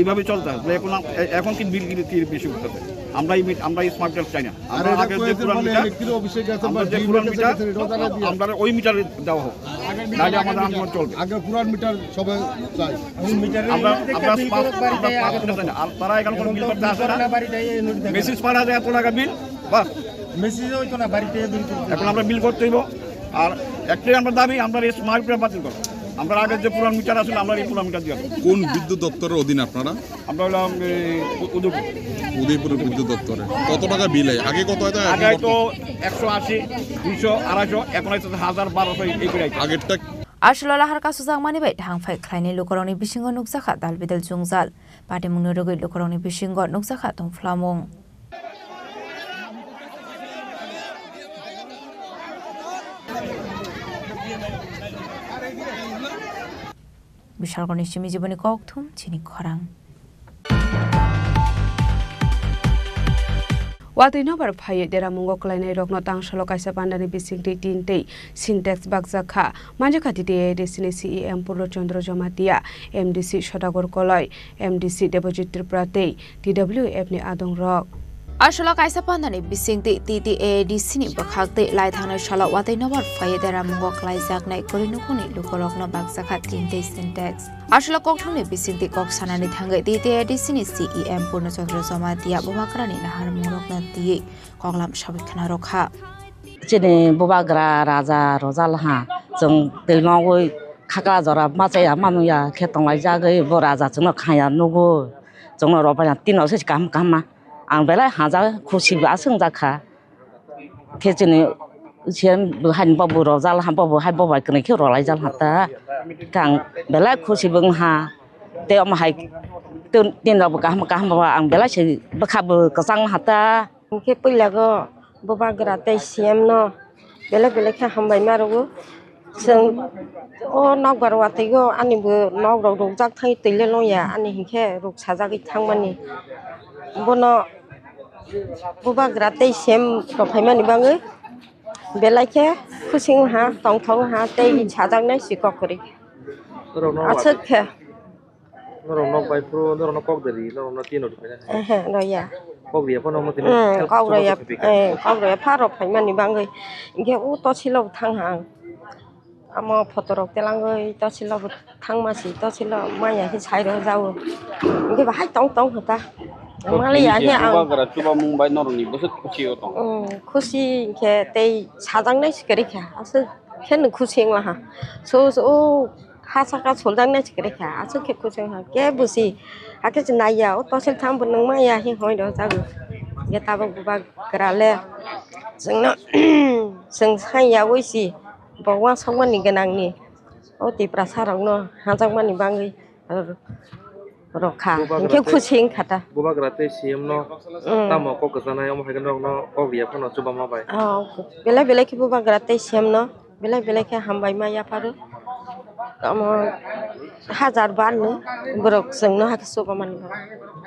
এইভাবে চলতে হবে। এখন আম-, এ-, এখন কি বিল কি, কি বেশি উঠতেছে? আমরা এই মিট-, আমরা এই স্মার্ট মিটার চাই না। আমরা আগে যে পুরান মিটার, আমরা যে পুরান মিটার, আমরা ওই মিটারে দেওয়া হোক, নাহলে আমাদের আন্দোলন চলবে। আগে পুরান মিটার সবাই চাই। আমরা, আমরা স্মার্ট, আমরা স্মার্ট মিটার চাই না। আর তারা এখানে কোনো বিল করতে আসে না। মেসেজ পাঠায় যায় এত টাকা বিল, বাস। মেসেজ হইতো না, বাড়িতে বিল করতে। এখন আমরা বিল করতে হইব। আর একটাই আমরা দাবি, আমরা এই স্মার্ট মিটার বাতিল করবো। আমরা আগে যে পুরান মিটার আসলে আমরা এই পুরান মিটার দিয়ে দেবো। কোন বিদ্যুৎ দপ্তরের অধীন আপনারা? আমরা হলাম এই উ-, উদয়পুর। উদয়পুর বিদ্যুৎ দপ্তরে। কত টাকা বিল হয়? আগে কত হতো? আগে এখন হয়তো কত? একশো আশি, দুইশো, আড়াইশো, এখন হয়তো হাজার, বারোশো এই করে আইছে। আগেরটা Aswk lahar kasu jakmani bai thang phai khlainai lukurokni bisingo nukjakha dal bidal jwngjal. Patimungni rwgwi lukurokni bisingo nukjakha tongphlamung. Bishalgorni simi jiboni kokthum chini khorang. Watwi nobar phaiwi deramungo kwlainairokno tangsalo kaisa pandani bisingtwi tin tei Sintex bakjak kha. Manjakha T T A A D C ni C E M Purno Chandra Jamatia, M D C Sodagar Koloi, M D C Debojit Tripura tei T W F ni adongrok. Aswk kaisa pandani bisingtwi T T A A D C ni bwkhak tei lai thangnai salo watwi nobar phaiwi deramungo kwlaijaknai kwrwi nukhungni lukurokno bakjakha tin tei Sintex. Aswk kokthumni bisingtwi kok sanani thangwi T T A A D C ni C E M Purno Chandra Jamatia bubagrani naharmungrokno twiwi koklam sawi khna rwkha. Chini bubagra raja Rojalha chwng twi nogwi khakla jora ma chaya ma nungya khe tonglaijagwi bo raja chwngno khaya nugo chwngno rw baina tino se kaham kaham ma ang belai haja khusi bo aswk wngjakha khe chini se hai bobo Rojalha bobo hai bobai kwrwi khe rwlaijak ha ta khe ang belai khusi bo wngha tei omo hai tini rok bo kaham kaham bo ang belai se bwkha bo kwchang ha ta. Hwnkhe puila go bubagra tei C M no belai belai khe hambai ma rwgo. Chwng o nokbar watwi go ani bo nok rok rukjak thai twi le long ya ani hinkhe ruk sajagwi thangmani. Bono bubagra tei C M rok phaimani bagwi belai khe khusi wngha, tongthok wngha tei sajaknai si kok kwrwi. Aswk khe. Norok nok bai phuru norokno kok de ri, norokno tino rwphai na. Ehe, roya. Kok riya phano omo tini. Hmm, help kok roya, support khapi kha. Eh, kok roya pha rok phaimani bangwi. Hinkhe o tosilo thang ha ang. Amo photo rok telangwi tosilo bo thangma si, tosilo maya khe sai rw jao. Hinkhe bahai tong tong kha ta. Mali ya khe ang. Bubagra chubamung bai norokni bwswk khusi o tong. Hmm, khusi hinkhe tei sajaknai si kwrwi kha. Aswk khe no khusi wngla ha. So, so, o ha saka soljak nai se kwrwi kha, aswk khe khusi wngkha, kebo si hakhe se naiya, o tosil tham bo nung maya he hoi rw jago. Hinkhe tabuk bubagra le chwngno chwng sai yaui si bo uansukmani gwnangni o Tiprasa rokno hajakmani bagwi rw kha, hinkhe khusi wngkha ta. Bubagra tei C M no tamo kok kwchanai, omo hai khe norokno kok riya phano chubama bai. Oh, belai belai khe bubagra tei C M no. Belai belai khe hambai ma yapharo. Tamo hajar bar ni borok chwngno hakhe chubamani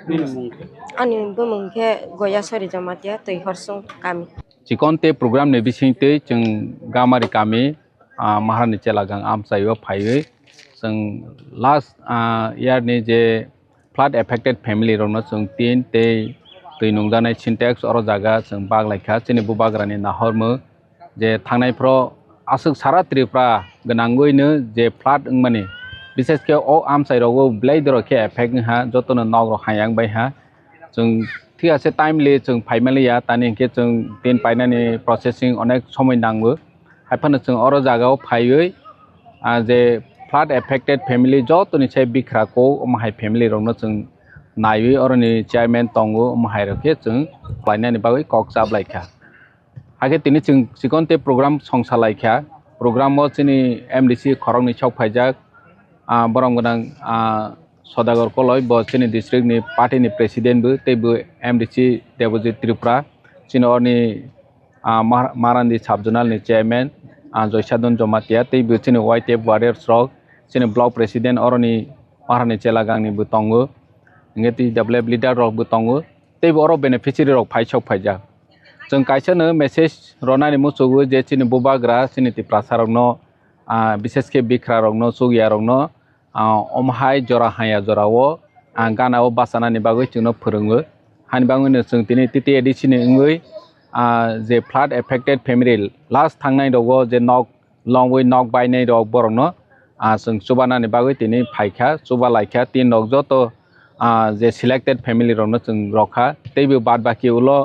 bagwi. Ani bumung khe Goyasori Jamatia, Twi Horsong kami. Chikon tei program ni bisingtwi chwng Gamari kami, ah, Maharani Chelagang amchaio phaiwi chwng last, ah, year ni je flood affected family rokno chwng tin tei twi nungjaknai Sintex oro jaga chwng bak lai kha. Chini bubagrani nahormung je thangnai phoro aswk sara Tripura gwnangwino je flood wngmani, bishesh khe o amchai rogo belai dorok khe effect wngha, jotono nok rok hayang bai ha. Chwng thik ase timely chwng phai manliya, tani hinkhe chwng tin painani processing onek somoi nango. Haiphano chwng oro jagao phaiwi, ah, je flood affected family jotoni se bikra kok, omo hai family rokno chwng naiwi oroni chairman tongo, omo hai rok khe chwng khlainani bagwi kok chap lai kha. Hakhe tini chwng chikon tei program songsa lai kha. Program o chini M D C khoroknwi sok phaijak, ah, borom gwnang, ah, Sodagar Koloi, bo chini district ni party ni president bo, tei bo M D C Debojit Tripura, chini oroni ah, Mar-, Marandi sub zonal ni chairman, ah, Joysadon Jomatia, tei bo chini Y T F warriors rok, chini block president oroni Maharani Chelagang ni bo tongo, hinkhe T W F leader rok bo tongo, tei bo oro beneficiary rok phai sok phaijak. Chwng kaisa no message ronani muchugo je chini bubagra, chini Tiprasa rokno, ah, bishesh khe bikra rokno, chukya rokno, ah, omo hai jora haya jora o ah, gana o bachanani bagwi chwngno phwrwngo. Hani bagwino chwng tini T T A D C ni wngwi, ah, je flood affected family last thangnai rogo je nok longwi nok bainai rok borokno, ah, chwng chubanani bagwi tini phaikha, chuba laikha, tin rok joto, ah, je selected family rokno chwng rokha. Teibo bad baki ulo,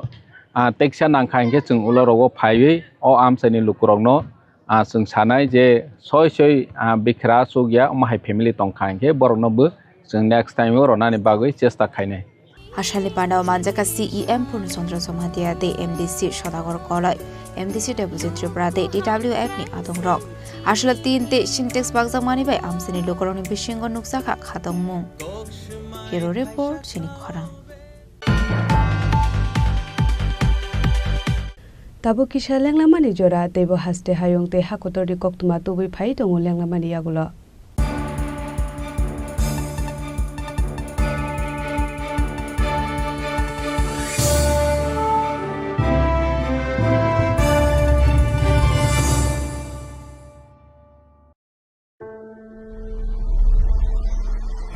ah, teksa nangkha hinkhe chwng ulo rogo phaiwi o amchaini lukurokno, ah, chwng sanai je soi soi, ah, bikhra chukya omo hai family tongkha hinkhe borokno bo chwng next time o rwnani bagwi chesta khainai. Hachal ni pandao manjak kha C E M Purna Chandra Jamatia tei M D C Sodagar Koloi, M D C Debojit Tripura tei T W F ni adongrok. Hachal tin tei Sintex bakjakmani bai amchaini lukurokni bisingo nukjakha khatungmung. Bureau Report, chini khorang. Tabuk kisa lenglamani jora, teibo haste hayung tei hakotorni koktwma tubui phai tongo lenglamani yagulo.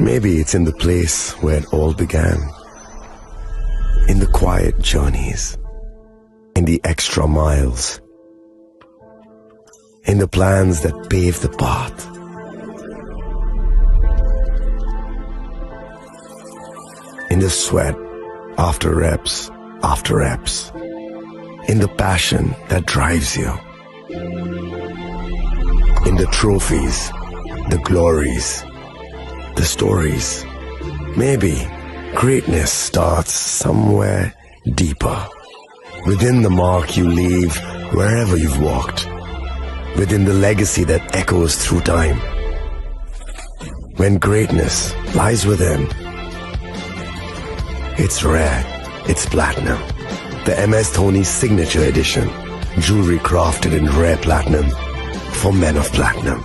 Maybe it's in the place where it all began. In the quiet journeys, in the extra miles, in the plans that pave the path, in the sweat after reps after reps, in the passion that drives you. In the trophies, the glories, the stories. Maybe greatness starts somewhere deeper. Within the mark you leave wherever you've walked. Within the legacy that echoes through time. When greatness lies within, it's rare, it's platinum. The M S Dhoni Signature Edition. Jewelry crafted in rare platinum for men of platinum.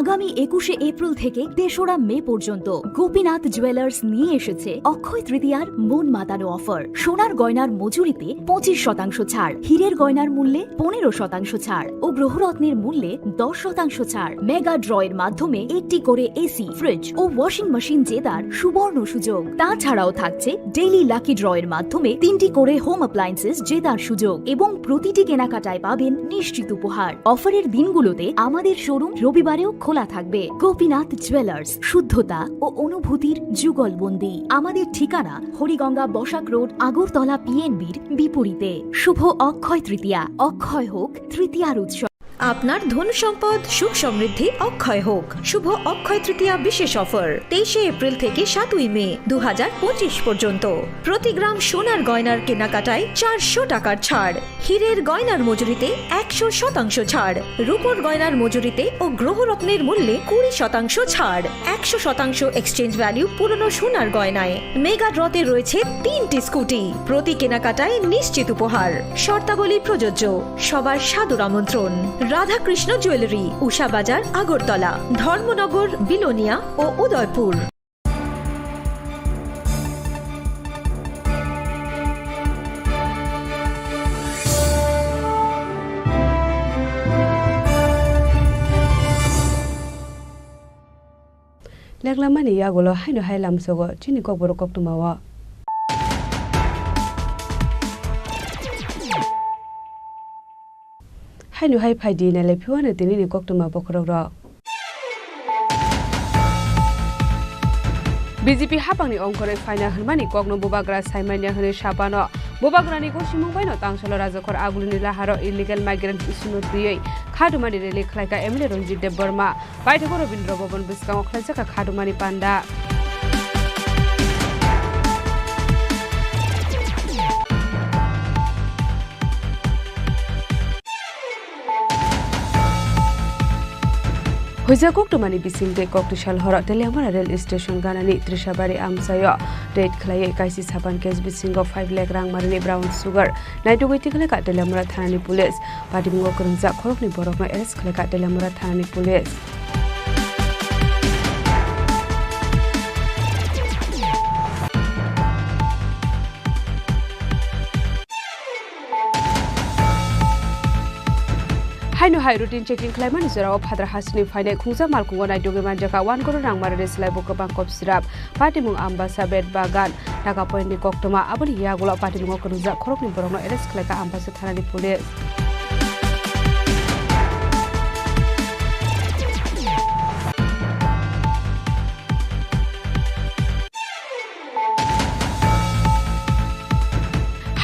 আগামী একুশে এপ্রিল থেকে তেসরা মে পর্যন্ত গোপীনাথ জুয়েলার্স নিয়ে এসেছে অক্ষয় তৃতীয়ার মন মাতানো অফার। সোনার গয়নার মজুরিতে পঁচিশ শতাংশ ছাড়, হীরের গয়নার মূল্যে পনেরো শতাংশ ছাড় ও গ্রহরত্নের মূল্যে দশ শতাংশ ছাড়। মেগা ড্র এর মাধ্যমে একটি করে এসি, ফ্রিজ ও ওয়াশিং মেশিন জেতার সুবর্ণ সুযোগ। তাছাড়াও থাকছে ডেইলি লাকি ড্র এর মাধ্যমে তিনটি করে হোম অ্যাপ্লায়েন্সেস জেতার সুযোগ এবং প্রতিটি কেনাকাটায় পাবেন নিশ্চিত উপহার। অফারের দিনগুলোতে আমাদের শোরুম রবিবারেও খোলা থাকবে। গোপীনাথ জুয়েলার্স, শুদ্ধতা ও অনুভূতির যুগলবন্দি। আমাদের ঠিকানা হরিগঙ্গা বসাক রোড, আগরতলা পিএনবির বিপরীতে। শুভ অক্ষয় তৃতীয়া, অক্ষয় হোক তৃতীয়ার উৎসব। আপনার ধন সম্পদ সুখ সমৃদ্ধি অক্ষয় হোক। শুভ অক্ষয় তৃতীয়া বিশেষ অফার তেইশে এপ্রিল থেকে সাতই মে দু হাজার পঁচিশ পর্যন্ত। প্রতি গ্রাম সোনার গয়নার কেনাকাটায় চারশো টাকার ছাড়, হীরের গয়নার মজুরিতে একশো শতাংশ ছাড়, রূপোর গয়নার মজুরিতে ও গ্রহরত্নের মূল্যে কুড়ি শতাংশ ছাড়, একশো শতাংশ এক্সচেঞ্জ ভ্যালু পুরনো সোনার গয়নায়। মেগা ড্রতে রয়েছে তিনটি স্কুটি, প্রতি কেনাকাটায় নিশ্চিত উপহার। শর্তাবলী প্রযোজ্য। সবার সাদর আমন্ত্রণ। রাধাকৃষ্ণ জুয়েলারি, উষা বাজার, আগরতলা, ধর্মনগর, বিলোনিয়া ও Udaipur. Leklamani yagulo haino hai lamsogo chini kokborok koktwmao. Haino hai phaidi nailai phiwano tinini koktwma bokhorokrok. B J P hapangni ongkhorwi phaina hwnmani kokno bubagra saimanya hwnwi sapano. Bubagrani gosimung baino tangsalo rajakhor agulini laharo illegal migrant issue-no twiwi khadumani rally khlaikha M L A Ranjit Debbarma. Paithago Rabindra Bhavan bwskango khlaijak kha khadumani panda. Huijak koktwmani bisingtwi koktwsal horo Teliamura rail station ganani Trisabari amchaio raid khlaiwi kaisi sapan case bisingo five lakh rang marini brown sugar naitugwi tikhlaikha Teliamura thanani police. Patimungo kwrwngjak khoroknwi borokno arrest khlaikha Teliamura thanani police. Haino hai routine checking khlaimani jorao phatar hasini phainai khungsa malkhungo naitugwi manjakha one crore rang marani slaibo kwbang kop sirap. Patimung Ambasa, Bet Bagan, Taka Point ni koktwma, aboni yagulo patimungo kwrwngjak khoroknwi borokno arrest khlaikha Ambasa thanani police.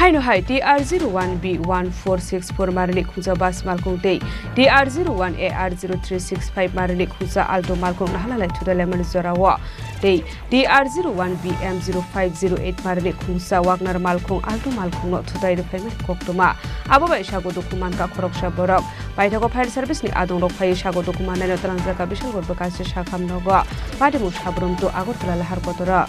Haino hai T R zero one B one four six four marani khungsa bus malkhung tei T R zero one A R zero three six five marani khungsa Alto malkhung nahalalai thudalaimani jorao tei T R zero one B M zero five zero eight marani khungsa Wagner malkhung Alto malkhungno thudai rwphaimani koktwma. Abo bai sago dukhu mankha khoroksa borok. Paithago fire service ni adongrok phaiwi sago dukhu mannaino twlangjakha Bisalgor bwkasi sakham nogo. Patimung Sabrum to Agartala lahar kotoro.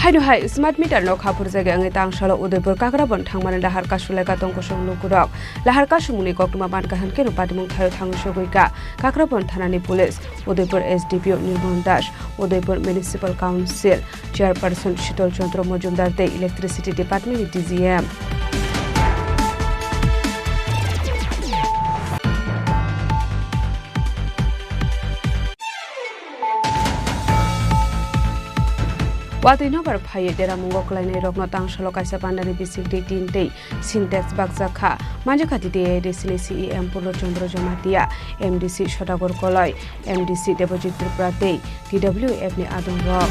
Haino hai smart meter no khaphurjagwi wngwi tangsalo Udaipur Kakrabon thangmani lahar kasulaikha tongkosong lukurok. Lahar kasumungni koktwma mankha hwnkhe no patimung thaio thangwi sogwikha Kakrabon thanani police, Udaipur S D P O Nirmon Das, Udaipur Municipal Council Chairperson Shitol Chandra Majumdar tei Electricity Department ni D G M. Watwi nobar phaiwi deramungo kwlainairokno tangsalo kaisa pandani bisingtwi tin tei Sintex bakjak kha. Manjakha T T A D C ni C E M Purno Chandra Jamatia, M D C Sodagar Koloi, M D C Debojit Tripura tei T W F ni adongrok.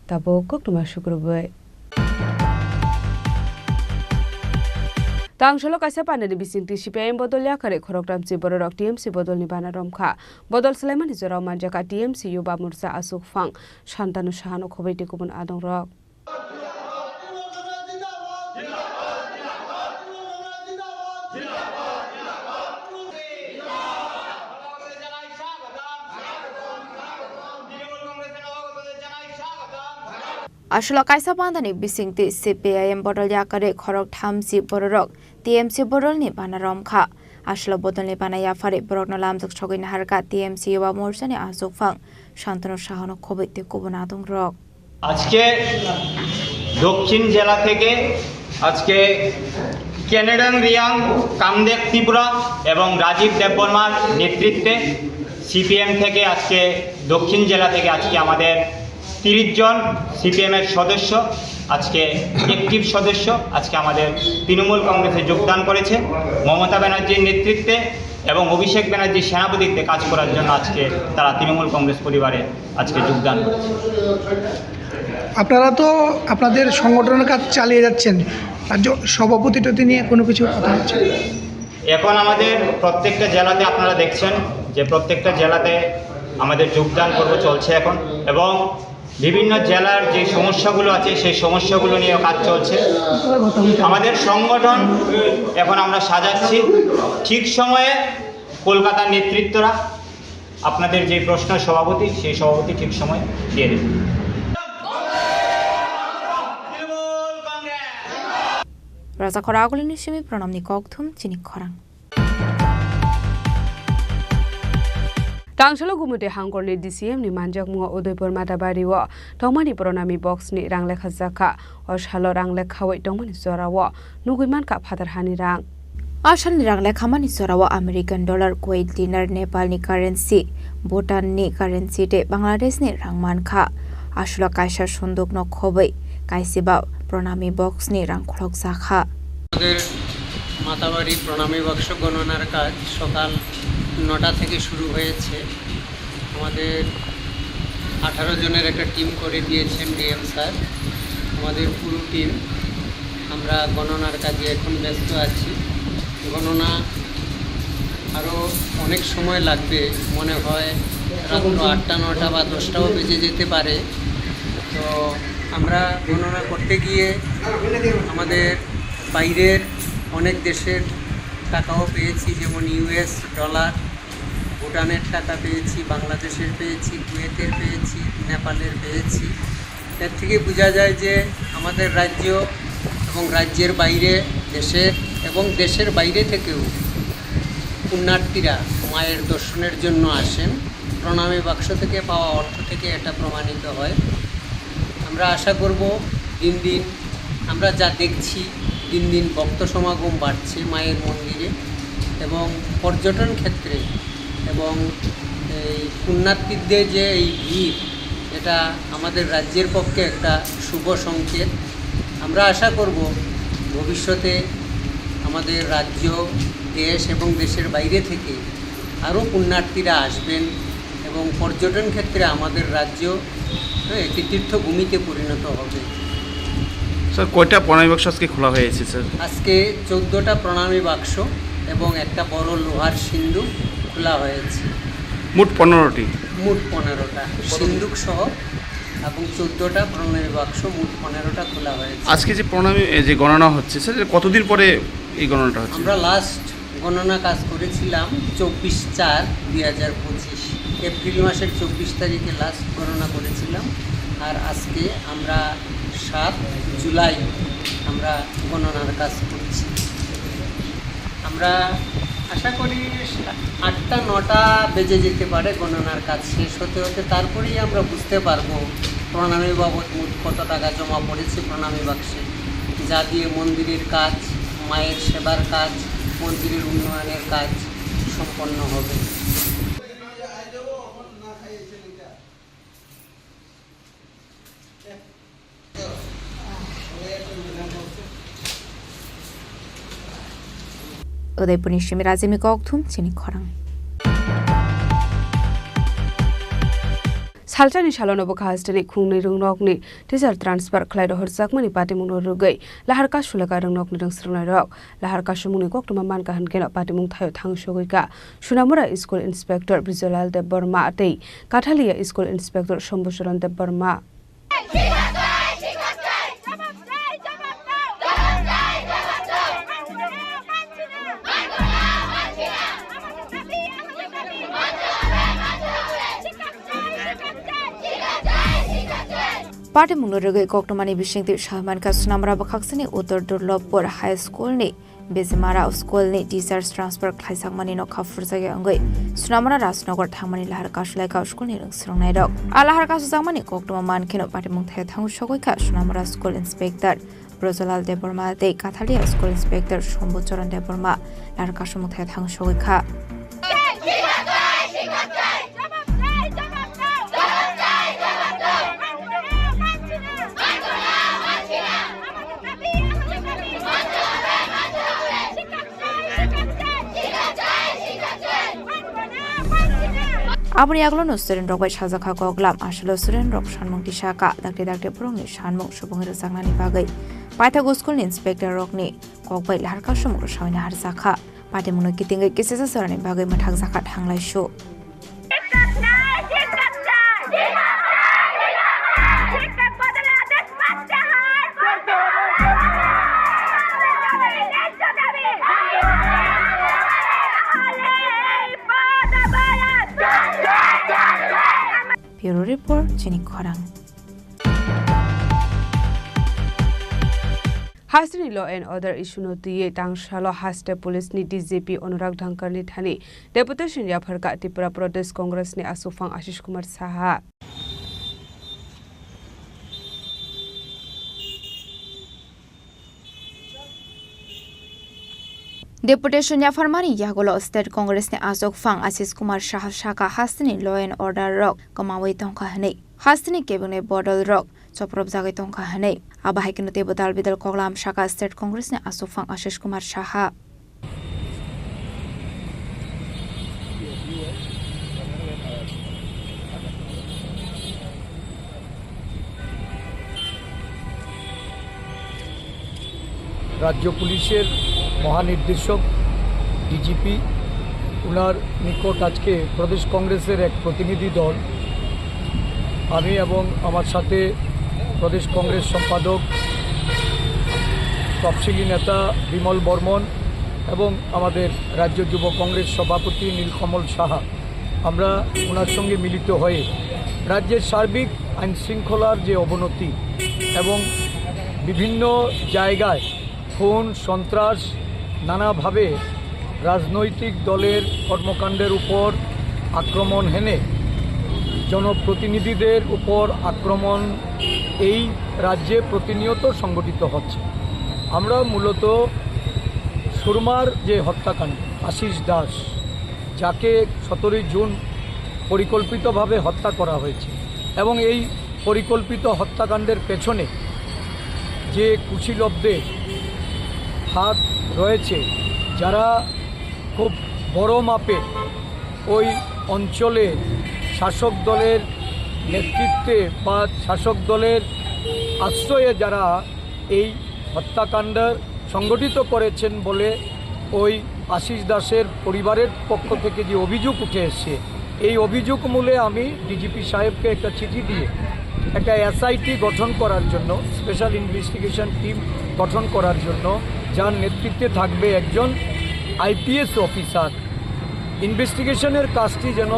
Tabuk koktwma sukrubwi. Tangsalo kaisa pandani bisingtwi C P I M bodol yakarwi khoroktham si bororok T M C bodolni bana romkha. Bodol swlaimani jorao manjakha T M C Yuba Morcha achukphang Santanu Sahano khobwi tei kubun adongrok. Aswlo kaisa pandani bisingtwi C P I M bodol yakarwi khorok thamsi bororok T M C bodolni bana romkha. Aswlo bodolni bana yapharwi borokno lamjak sogwi naharkha T M C Yuba Morchani achukphang Santanu Sahano khobwi tei kubun adongrok. আজকে দক্ষিণ জেলা থেকে আজকে কেনেডন রিয়াং, কামদেব ত্রিপুরা এবং রাজীব দেববর্মার নেতৃত্বে সিপিএম থেকে আজকে দক্ষিণ জেলা থেকে আজকে আমাদের তিরিশ জন সিপিএম এর সদস্য, আজকে অ্যাক্টিভ সদস্য, আজকে আমাদের তৃণমূল কংগ্রেসে যোগদান করেছে। মমতা ব্যানার্জির নেতৃত্বে এবং অভিষেক ব্যানার্জির সেনাপতিত্বে কাজ করার জন্য আজকে তারা তৃণমূল কংগ্রেস পরিবারে আজকে যোগদান করেছে। আপনারা তো আপনাদের সংগঠনের কাজ চালিয়ে যাচ্ছেন, রাজ্য সভাপতি টতি নিয়ে কোনো কিছু কথা হচ্ছে? এখন আমাদের প্রত্যেকটা জেলাতে আপনারা দেখছেন যে প্রত্যেকটা জেলাতে আমাদের যোগদান পর্ব চলছে এখন, এবং বিভিন্ন জেলার যে সমস্যাগুলো আছে সেই সমস্যাগুলো নিয়ে কাজ চলছে। আমাদের সংগঠন এখন আমরা সাজাচ্ছি, ঠিক সময়ে কলকাতার নেতৃত্বরা আপনাদের যে প্রশ্ন সভাপতি, সেই সভাপতি ঠিক সময় দিয়ে দেবেন। Raja khoragulini simi pranamni kokthum chini khorang. Tangsalo Gumute Hangkorni D C M ni manjakmungo Udaipur Matabari o tongmani Pranami Box ni rang lekha jakha. O salo rang lekhawi tongmani jorao nugwi mankha phatar hani rang. A salni rang lekhamani jorao American dollar, Kuwait dinar, Nepalni currency, Bhutanni currency tei Bangladeshni rang mankha. Aswlo kaisa sundukno khobwi kaisiba Pranami Box ni rang khulokjakha. আমাদের মাতাবাড়ি প্রণামী বাক্স গণনার কাজ সকাল নটা থেকে শুরু হয়েছে। আমাদের আঠারো জনের একটা টিম করে দিয়েছেন ডিএম স্যার। আমাদের পুরো টিম আমরা গণনার কাজে এখন ব্যস্ত আছি। গণনা আরও অনেক সময় লাগবে, মনে হয় রাত্র আটটা, নটা বা দশটাও বেজে যেতে পারে। তো আমরা গণনা করতে গিয়ে আমাদের বাইরের অনেক দেশের টাকাও পেয়েছি, যেমন ইউএস ডলার, ভুটানের টাকা পেয়েছি, বাংলাদেশের পেয়েছি, কুয়েতের পেয়েছি, নেপালের পেয়েছি। এর থেকে বোঝা যায় যে আমাদের রাজ্য এবং এবং রাজ্যের বাইরে, দেশের এবং দেশের বাইরে থেকেও পুণ্যার্থীরা মায়ের দর্শনের জন্য আসেন। প্রণামী বাক্স থেকে পাওয়া অর্থ থেকে এটা প্রমাণিত হয়। আমরা আশা করব দিন দিন আমরা যা দেখছি, দিন দিন ভক্ত সমাগম বাড়ছে মায়ের মন্দিরে এবং পর্যটন ক্ষেত্রে এবং এই পুণ্যার্থীদের যে এই ভিড়, এটা আমাদের রাজ্যের পক্ষে একটা শুভ সংকেত। আমরা আশা করব ভবিষ্যতে আমাদের রাজ্য, দেশ এবং দেশের বাইরে থেকে আরও পুণ্যার্থীরা আসবেন এবং পর্যটন ক্ষেত্রে আমাদের রাজ্য, হ্যাঁ, একটি তীর্থভূমিতে পরিণত হবে। স্যার, কয়টা প্রণামী বাক্স আজকে খোলা হয়েছে, স্যার? আজকে চোদ্দটা প্রণামী বাক্স এবং একটা বড় লোহার সিন্ধুক খোলা হয়েছে। মোট পনেরোটি। মোট পনেরোটা সিন্ধুক সহ এবং চোদ্দটা প্রণামী বাক্স, মোট পনেরোটা খোলা হয়েছে। আজকে যে প্রণামী, এই যে গণনা হচ্ছে, স্যার, এটা কতদিন পরে এই গণনাটা হচ্ছে? আমরা লাস্ট গণনা কাজ করেছিলাম চব্বিশ চার দুই হাজার পঁচিশ, এপ্রিল মাসের চব্বিশ তারিখে লাস্ট গণনা করেছিলাম। আর আজকে আমরা সাত জুলাই আমরা গণনার কাজ করছি। আমরা আশা করি আটটা নটা বেজে যেতে পারে গণনার কাজ শেষ হতে হতে, তারপরেই আমরা বুঝতে পারবো প্রণামী বাবদ মোট কত টাকা জমা পড়েছে প্রণামী বাক্সে, যা দিয়ে মন্দিরের কাজ, মায়ের সেবার কাজ, মন্দিরের উন্নয়নের কাজ সম্পন্ন হবে। Udaipurni simi Rajimni kokthum chini khorang. Salsani salono bwkha hasteni khungnwi rwngnokni teacher transfer khlai rohorjakmani patimungno rwgwi lahar kasulaka rwngnokni rwngsrwngnairok. Lahar kasumungni koktwma mankha hwnkhe patimung thaio thang sogwi kha Sunamura School Inspector Brijalal Debbarma tei Kathalia School Inspector Shambhucharan Debbarma. Patimungno rwgwi koktwmani bisingtwi sawi mankha Sunamura bwkhaksani Uttor Durlabpur High School ni Bijimara school ni teachers transfer khlaijakmani nokha phurjakya wngwi Sunamura Rajnagar thangmani lahar kasulaikha school ni rwngsrwngnairok. A lahar kasujakmani koktwma mankheno patimung thaio thang sogwi kha Sunamura School Inspector Brojolal Debbarma tei Kathalia School Inspector Shambhu Charan Debbarma lahar kasumung thaio thang sogwi kha. Aboni yagulo no student rok bai sajak kha koklam, aswkno student rok sanmung tisa kha, dakti dakti borokni sanmung subung rwjaknani bagwi paithago school ni inspector rokni kok bai lahar kasumung rwsawina harjak kha. Patimungno kitingwi kisisa sorani bagwi mwthakjak kha thanglaisu. Bureau Report, chini khorang. Hasteni law and order issue no twiwi tangsalo haste police ni D G P Anurag Dhangkar ni thani deputation yapharkha Tripura Pradesh Congress ni aswkphang Ashish Kumar Saha. Deputation yapharmani yagulo State Congress ni aswkphang Ashish Kumar Saha sakha hasteni law and order rok kwmawi tongkha hwnwi. Hasteni kebengni bodol rok chopropjagwi tongkha hwnwi. Abo hai kheno teibo dal bidal koklam sakha State Congress ni aswkphang Ashish Kumar Saha. রাজ্য পুলিশের মহানির্দেশক ডিজিপি, ওনার নিকট আজকে প্রদেশ কংগ্রেসের এক প্রতিনিধি দল, আমি এবং আমার সাথে প্রদেশ কংগ্রেস সম্পাদক, তফসিলি নেতা বিমল বর্মন এবং আমাদের রাজ্য যুব কংগ্রেস সভাপতি নীলকমল সাহা, আমরা ওনার সঙ্গে মিলিত হয়ে রাজ্যের সার্বিক আইন শৃঙ্খলার যে অবনতি এবং বিভিন্ন জায়গায় খুন, সন্ত্রাস, নানাভাবে রাজনৈতিক দলের কর্মকাণ্ডের উপর আক্রমণ হেনে জনপ্রতিনিধিদের উপর আক্রমণ এই রাজ্যে প্রতিনিয়ত সংঘটিত হচ্ছে। আমরা মূলত সুরমার যে হত্যাকাণ্ড, আশিস দাস, যাকে সতেরোই জুন পরিকল্পিতভাবে হত্যা করা হয়েছে এবং এই পরিকল্পিত হত্যাকাণ্ডের পেছনে যে কুশীলবদের হাত রয়েছে, যারা খুব বড় মাপে ওই অঞ্চলে শাসক দলের নেতৃত্বে বা শাসক দলের আশ্রয়ে যারা এই হত্যাকাণ্ড সংগঠিত করেছেন বলে ওই আশিস দাসের পরিবারের পক্ষ থেকে যে অভিযোগ উঠে এসছে, এই অভিযোগ মূলে আমি ডিজিপি সাহেবকে একটা চিঠি দিয়ে একটা এসআইটি গঠন করার জন্য, স্পেশাল ইনভেস্টিগেশন টিম গঠন করার জন্য, যার নেতৃত্বে থাকবে একজন আইপিএস অফিসার, ইনভেস্টিগেশনের কাজটি যেন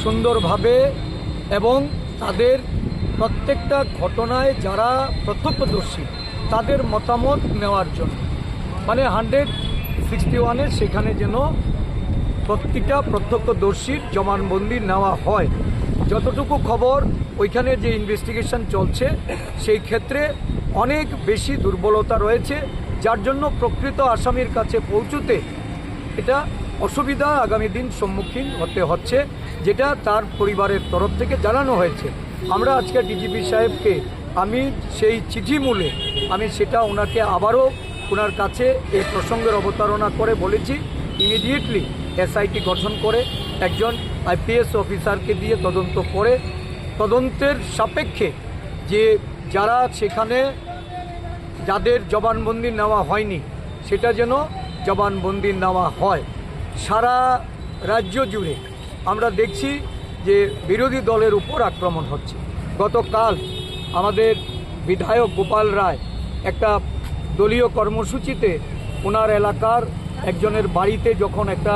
সুন্দরভাবে এবং তাদের প্রত্যেকটা ঘটনায় যারা প্রত্যক্ষদর্শী, তাদের মতামত নেওয়ার জন্য, মানে হান্ড্রেড সিক্সটি ওয়ানের সেখানে যেন প্রতিটা প্রত্যক্ষদর্শীর জবানবন্দি নেওয়া হয়। যতটুকু খবর, ওইখানে যে ইনভেস্টিগেশন চলছে, সেই ক্ষেত্রে অনেক বেশি দুর্বলতা রয়েছে, যার জন্য প্রকৃত আসামির কাছে পৌঁছতে এটা অসুবিধা আগামী দিন সম্মুখীন হতে হচ্ছে, যেটা তার পরিবারের তরফ থেকে জানানো হয়েছে। আমরা আজকে ডিজিপি সাহেবকে, আমি সেই চিঠি মূলে আমি সেটা ওনাকে আবারও ওনার কাছে এই প্রসঙ্গের অবতারণা করে বলেছি, ইমিডিয়েটলি এসআইটি গঠন করে একজন আইপিএস অফিসারকে দিয়ে তদন্ত করে, তদন্তের সাপেক্ষে যে যারা সেখানে, যাদের জবানবন্দি নেওয়া হয়নি, সেটা যেন জবানবন্দি নেওয়া হয়। সারা রাজ্য জুড়ে আমরা দেখছি যে বিরোধী দলের উপর আক্রমণ হচ্ছে। গতকাল আমাদের বিধায়ক গোপাল রায় একটা দলীয় কর্মসূচিতে ওনার এলাকার একজনের বাড়িতে যখন একটা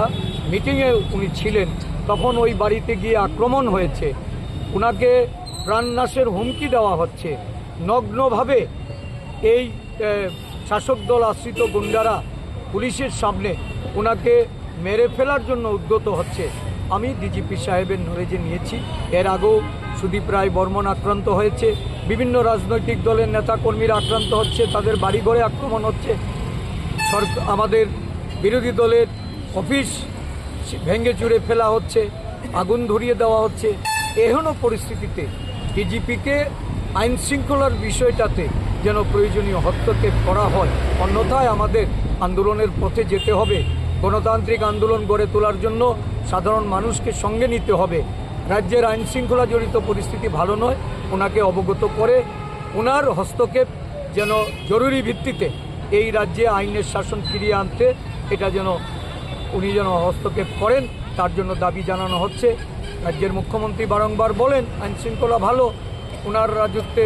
মিটিংয়ে উনি ছিলেন, তখন ওই বাড়িতে গিয়ে আক্রমণ হয়েছে। ওনাকে প্রাণনাশের হুমকি দেওয়া হচ্ছে। নগ্নভাবে এই, এ, শাসক দল আশ্রিত গুন্ডারা পুলিশের সামনে ওনাকে মেরে ফেলার জন্য উদ্যত হচ্ছে। আমি ডিজিপি সাহেবের নলেজে নিয়েছি, এর আগেও সুদীপ রায় বর্মন আক্রান্ত হয়েছে, বিভিন্ন রাজনৈতিক দলের নেতাকর্মীরা আক্রান্ত হচ্ছে, তাদের বাড়িঘরে আক্রমণ হচ্ছে, সরক-, আমাদের বিরোধী দলের অফিস ভেঙে চুরে ফেলা হচ্ছে, আগুন ধরিয়ে দেওয়া হচ্ছে। এহেন পরিস্থিতিতে ডিজিপিকে আইন শৃঙ্খলার বিষয়টাতে যেন প্রয়োজনীয় হস্তক্ষেপ করা হয়, অন্যথায় আমাদের আন্দোলনের পথে যেতে হবে। গণতান্ত্রিক আন্দোলন গড়ে তোলার জন্য সাধারণ মানুষকে সঙ্গে নিতে হবে। রাজ্যের আইন শৃঙ্খলা জড়িত পরিস্থিতি ভালো নয়, ওনাকে অবগত করে ওনার হস্তক্ষেপ যেন জরুরি ভিত্তিতে এই রাজ্যে আইনের শাসন ফিরিয়ে আনতে এটা যেন উনি যেন হস্তক্ষেপ করেন, তার জন্য দাবি জানানো হচ্ছে। রাজ্যের মুখ্যমন্ত্রী বারংবার বলেন আইন শৃঙ্খলা ভালো, ওনার রাজত্বে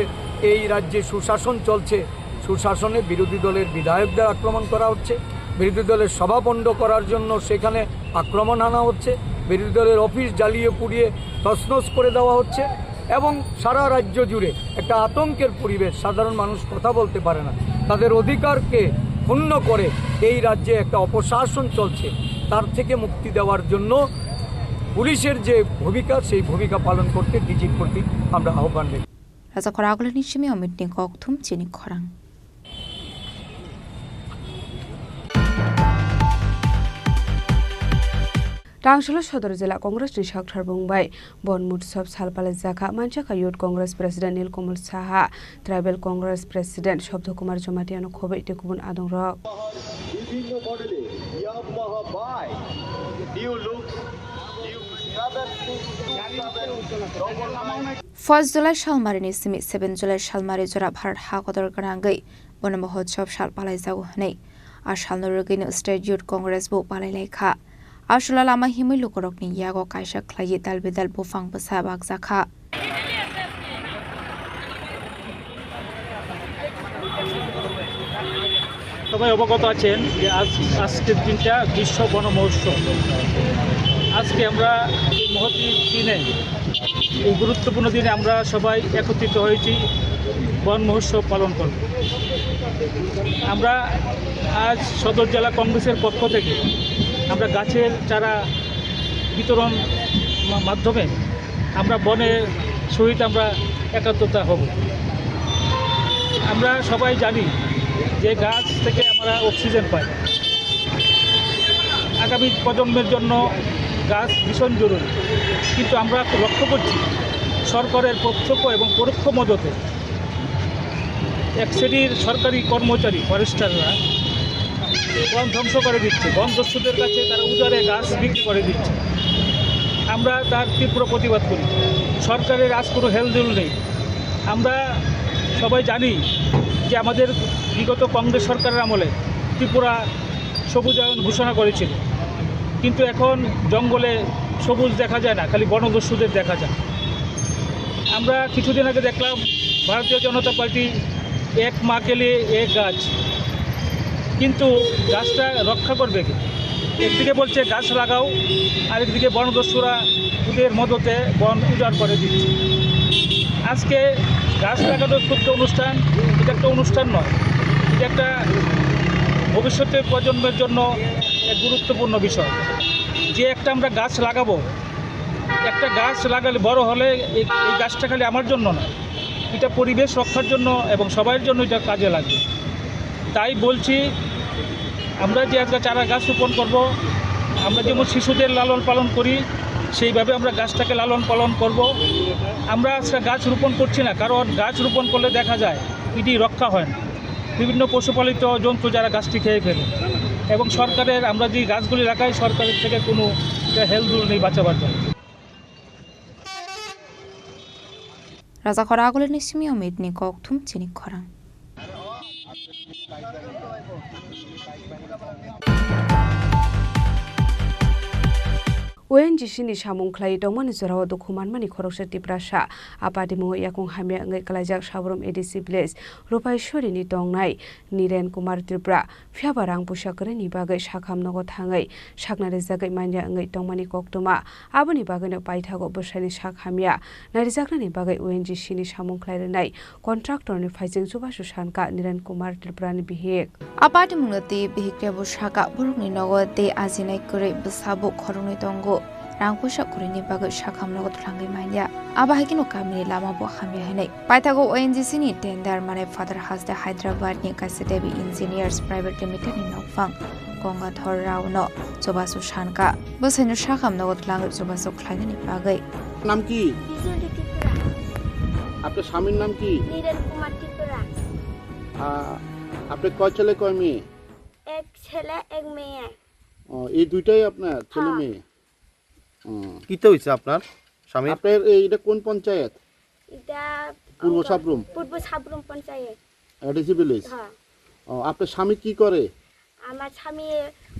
এই রাজ্যে সুশাসন চলছে, সুশাসনে বিরোধী দলের বিধায়কদের আক্রমণ করা হচ্ছে, বিরোধী দলের সভা পণ্ড করার জন্য সেখানে আক্রমণ আনা হচ্ছে, বিরোধী দলের অফিস জ্বালিয়ে পুড়িয়ে তছনছ করে দেওয়া হচ্ছে এবং সারা রাজ্য জুড়ে একটা আতঙ্কের পরিবেশ। সাধারণ মানুষ কথা বলতে পারে না, তাদের অধিকারকে ক্ষুণ্ণ করে এই রাজ্যে একটা অপশাসন চলছে, তার থেকে মুক্তি দেওয়ার জন্য পুলিশের যে ভূমিকা, সেই ভূমিকা পালন করতে ডিজির প্রতি আমরা আহ্বান রেখে Raja khorang agulini simi omitni kokthum chini khorang. Tangsolo Sodor Jila Congress ni Sakthar Bung bai Bon Mutsob sal palaijakha, manjakha Youth Congress President Nilkamal Saha, Tribal Congress President Sobdo Kumar Jamatia no khoboi tei kubun adongrok. First July salmarini simi seven July salmari jora Bharat ha kotor gwnangwi Bon Motsob sal palaijago hwnwi. A salno rwgwino State Youth Congress bo palailaikha. A salo lama himwi lukurokni yago kaisa khlaiwi dal bidal buphang bwsa bakjakha. সবাই অবগত আছেন যে আজ, আজকের দিনটা বিশ্ব বন মহোৎসব। আজকে আমরা এই মহতী দিনে, এই গুরুত্বপূর্ণ দিনে আমরা সবাই একত্রিত হয়েছি। বন মহোৎসব পালন করব। আমরা আজ সদর জেলা কংগ্রেসের পক্ষ থেকে আমরা গাছের চারা বিতরণ মা-, মাধ্যমে আমরা বনের সহিত আমরা একাত্মতা হব। আমরা সবাই জানি যে গাছ থেকে আমরা অক্সিজেন পাই। আগামী প্রজন্মের জন্য গাছ ভীষণ জরুরি, কিন্তু আমরা লক্ষ্য করছি সরকারের প্রত্যক্ষ এবং পরোক্ষ মদতে এক শ্রেণীর সরকারি কর্মচারী, ফরেস্টাররা বন ধ্বংস করে দিচ্ছে, বন দস্যুদের কাছে তারা উজাড়ে গাছ বিক্রি করে দিচ্ছে। আমরা তার তীব্র প্রতিবাদ করি। সরকারের আজ কোনো হেলদোল নেই। আমরা সবাই জানি যে আমাদের বিগত কংগ্রেস সরকারের আমলে ত্রিপুরা সবুজায়ন ঘোষণা করেছিল, কিন্তু এখন জঙ্গলে সবুজ দেখা যায় না, খালি বনদস্যুদের দেখা যায়। আমরা কিছুদিন আগে দেখলাম ভারতীয় জনতা পার্টি এক মা কে লিয়ে এক গাছ, কিন্তু গাছটা রক্ষা করবে কে? একদিকে বলছে গাছ লাগাও, আরেকদিকে বনদস্যুরা ওদের মদতে বন উজাড় করে দিচ্ছে। আজকে গাছ লাগানোর ক্ষুদ্র অনুষ্ঠান, এটা একটা অনুষ্ঠান নয়, এটা একটা ভবিষ্যতের প্রজন্মের জন্য এক গুরুত্বপূর্ণ বিষয়। যে একটা আমরা গাছ লাগাবো, একটা গাছ লাগালে বড় হলে এই, এই গাছটা খালি আমার জন্য না, এটা পরিবেশ রক্ষার জন্য এবং সবার জন্য এটা কাজে লাগবে। তাই বলছি, আমরা যে আজকে চারা গাছ রোপণ করব, আমরা যেমন শিশুদের লালন পালন করি, সেইভাবে আমরা গাছটাকে লালন পালন করব। আমরা আজকে গাছ রোপণ করছি না, কারণ গাছ রোপণ করলে দেখা যায় এটি রক্ষা হয় না, বিভিন্ন পশুপালিত জন্তু যারা গাছটি খেয়ে ফেলে, এবং সরকারের, আমরা যে গাছগুলি লাগাই, সরকারের থেকে কোনো হেলদোল নেই বাঁচাবার জন্য। Rajakhor agulini simi omitni kokthum chini khorang. O N G C ni samung khlai tongmani jorao dukhu manmani khoroksa Tiprasa. A patimungo yakung hamya wngwi klaijak Sabrum A D C village Rupaiswari ni tongnai Niren Kumar Tripura. Phiyaba rang puisa kwrwini bagwi sakham nogo thangwi sakna rijagwi manya wngwi tongmani koktwma. Aboni bagwino paithago bwsaini sak hamya narijaknani bagwi O N G C ni samung khlai rwnai contractor ni phaijeng chubachu sankha Niren Kumar Tripura ni bihik. A patimungno twi bihik rebo sakha, borokni nogo tei ajinai kwrwi bwsa bo khoroknwi tongo. Rang puisa kwrwini bagwi sakham nogo twlangwi manya. Abo hai kheno kamini lama bo hamya hinwi. Paithago O N G C ni tender manai Father Haste Hyderabad ni kaisa Devi Engineers Private Limited ni nokphang Gangadhar Rao no chubachu sankha. Bwsaino sakham nogo twlangwi chubachu khlainani bagwi. নাম কি? বিজুলি ত্রিপুরা। আপনার স্বামীর নাম কি? নীরেন কুমার ত্রিপুরা। আ, আপনি কয় ছেলে কয় মেয়ে? এক ছেলে, এক মেয়ে। ও, এই দুইটাই আপনার ছেলে হ্যাঁ। মেয়ে? হুম। কিতা হইছে আপনার স্বামীর? আপনার এই, এটা কোন পঞ্চায়েত? এটা পূর্ব আমরা সাবরুম? পূর্ব সাবরুম পঞ্চায়েত। ADC village? হ্যাঁ। ও, আপনার স্বামী কি করে? আমার স্বামী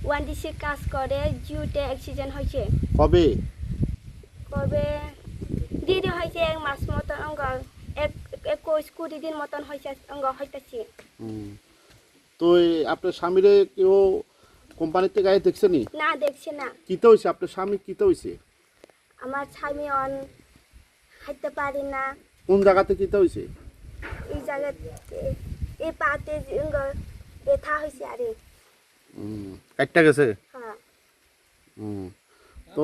ওয়ানডিসি কাজ করে, জিওতে অ্যাক্সিডেন্ট হয়েছে। কবে? কবে? দেরি হয়েছে এক মাস মতন, অঙ্গ এক, একুশ কুড়ি দিন মতন হয়েছে, অঙ্গ হইতেছে। হুম। তো এই আপনার স্বামীরে কেউ কোম্পানিতে গায়ে দেখছে নি? না, দেখছে না। কিতা হইছে? আপনার স্বামী কিতা হইছে? আমার স্বামী অন হাঁটতে পারে না। কোন জায়গাতে কিতা হইছে? এই জায়গাতে, এই পাতে যে অঙ্গ ব্যথা হয়েছে আরে। হুম, কাটটা গেছে? হ্যাঁ। হুম। তো